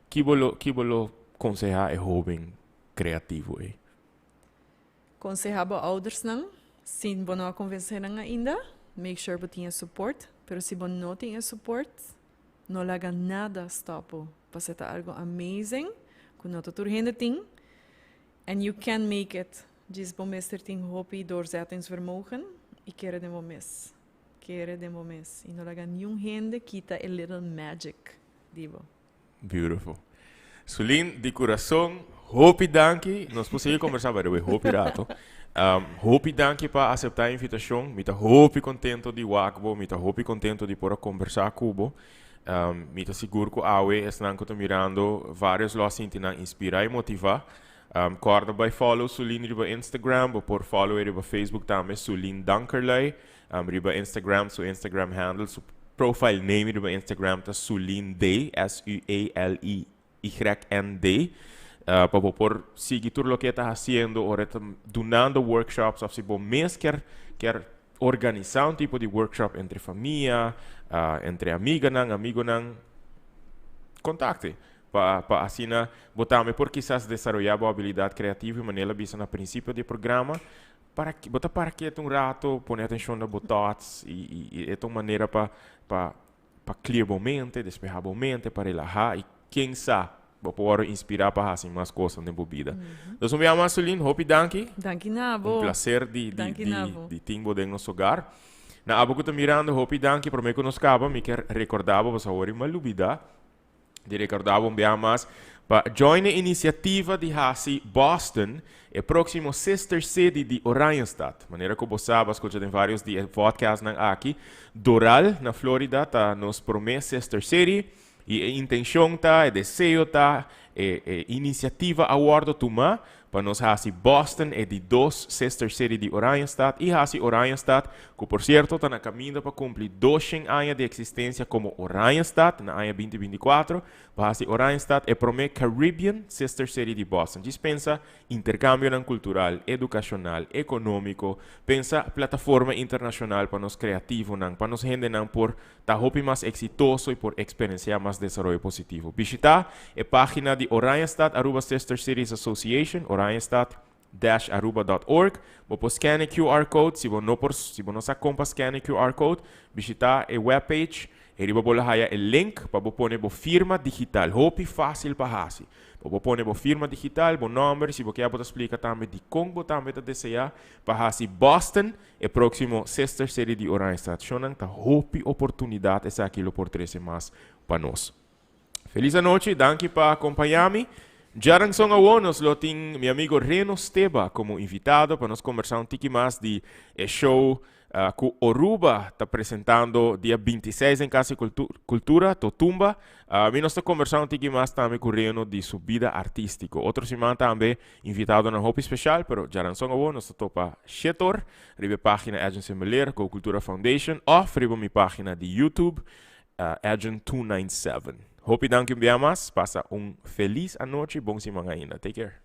ki bo lo ki bo lo konsehá e hóben kreativo ei? Konsehá bo oudersnan, si bo no a konvensé nan ainda, make sure bo tin e support, pero si bo no tin e support, No laga nada stop bo. Paso ta algo amazing ku no tur hende tin. And you can make it. Djis bo mester tin hopi doorzettingsvermogen i kere den bo mes. Kere den bo mes. I no laga ningun hende kita e little magic di bo. Beautiful. Sulin, di kurason, hopi danki. Nos por sigui kombersá, by the way, hopi rato. Hopi danki pa aseptá e invitashon. Mi ta hopi kontento di wak bo, mi ta hopi kontento di por a kombersá ku bo. Mi ta sigur ku awe esnan ku ta mirando vários lo a sinti nan inspirá i motivá. Kòrda bai follow Sulin riba Instagram, bo por follow e riba Facebook tambe, Sulin Dankerlui. Riba Instagram, su Instagram handle, su profile name riba Instagram ta Sulin D, S-U-E-L-I-Y-N-D. Pa bo por sigui tur loke e ta hasiendo ora e ta dunando workshops of si bo mes kier kier organisá un tipo di workshop entre famia, entre amiganan, amigonan, kontakte pa pa asina bo tambe por kisas desaroyá bo abilidat kreativo i manera el a bisa na prinsipio di e programa. Para bo ta para ketu un rato, pone atencion na bo thoughts y y e ta un manera pa pa pa clear bo mente, despeha bo mente, pa relaha y ken sa bo por wòrdu inspira pa hasi mas cosnan den bo bida. Nos un bia mas Sulin, hopi danki. Danki na bo. Un placer di di di di tin bo den nos hogar. Na abo cu ta mirando hopi danki, prome cu nos caba mi kier recorda bo pasobra awor mi a lubida. Di rekordá bo un bia mas pa join e inisiativa di hasi Boston e próksimo sister city di Oranjestad. Manera ku bo sa, bo a skucha den vários di e vodcastnan aki, Doral na Florida ta nos promé sister city i e intenshon ta, e deseo ta, e e inisiativa a wòrdu tumá pa nos hasi Boston e di dos sister city di Oranjestad i hasi Oranjestad, ku por sierto ta na kaminda pa kumpli doshen aña di eksistensia komo Oranjestad na aña 2024, pa hasi Oranjestad e promé Caribbean sister city di Boston. Djis pensa interkambionan kultural, edukashonal, ekonómiko, pensa plataforma internashonal pa nos kreativonan, pa nos hendenan por ta hopi mas eksitoso i por eksperensiá mas desaroyo positivo. Bishitá e página di Oranjestad Aruba Sister Cities Association, oranjestad-aruba.org. Bo por scan e QR code. Si bo no por, si bo no sa kon pa scan e QR code, bishitá e webpage. E riba bo lo haya e link pa bo pone bo firma digital. Hopi fásil pa hasi. Bo por pone bo firma digital, bo nòmber, i si bo ke bo ta splika tambe dikon bo tambe ta deseá pa hasi Boston E próksimo Sister City di Oranjestad Shownan ta hopi oportunidat esaki lo por trese mas pa nos. Felis anochi, danki pa akompañá mi. Djaranson awo nos lo tin mi amigo Reno Steba komo invitado pa nos kombersá un tiki mas di e show ku Oruba ta presentando dia 26 den Kas di Kultura, Totumba. Mi nos ta kombersá un tiki mas tambe ku Reno di su bida artístiko. Otro siman tambe Invitadonan hopi special, pero djaranson awor nos ta topa shetor riba e pagina Edjean Semeleer, Go Cultura Foundation of riba mi pagina di YouTube Edjean 297. Hopi danki un bia mas, pasa un feliz anochi, bon siman ainda. Take care.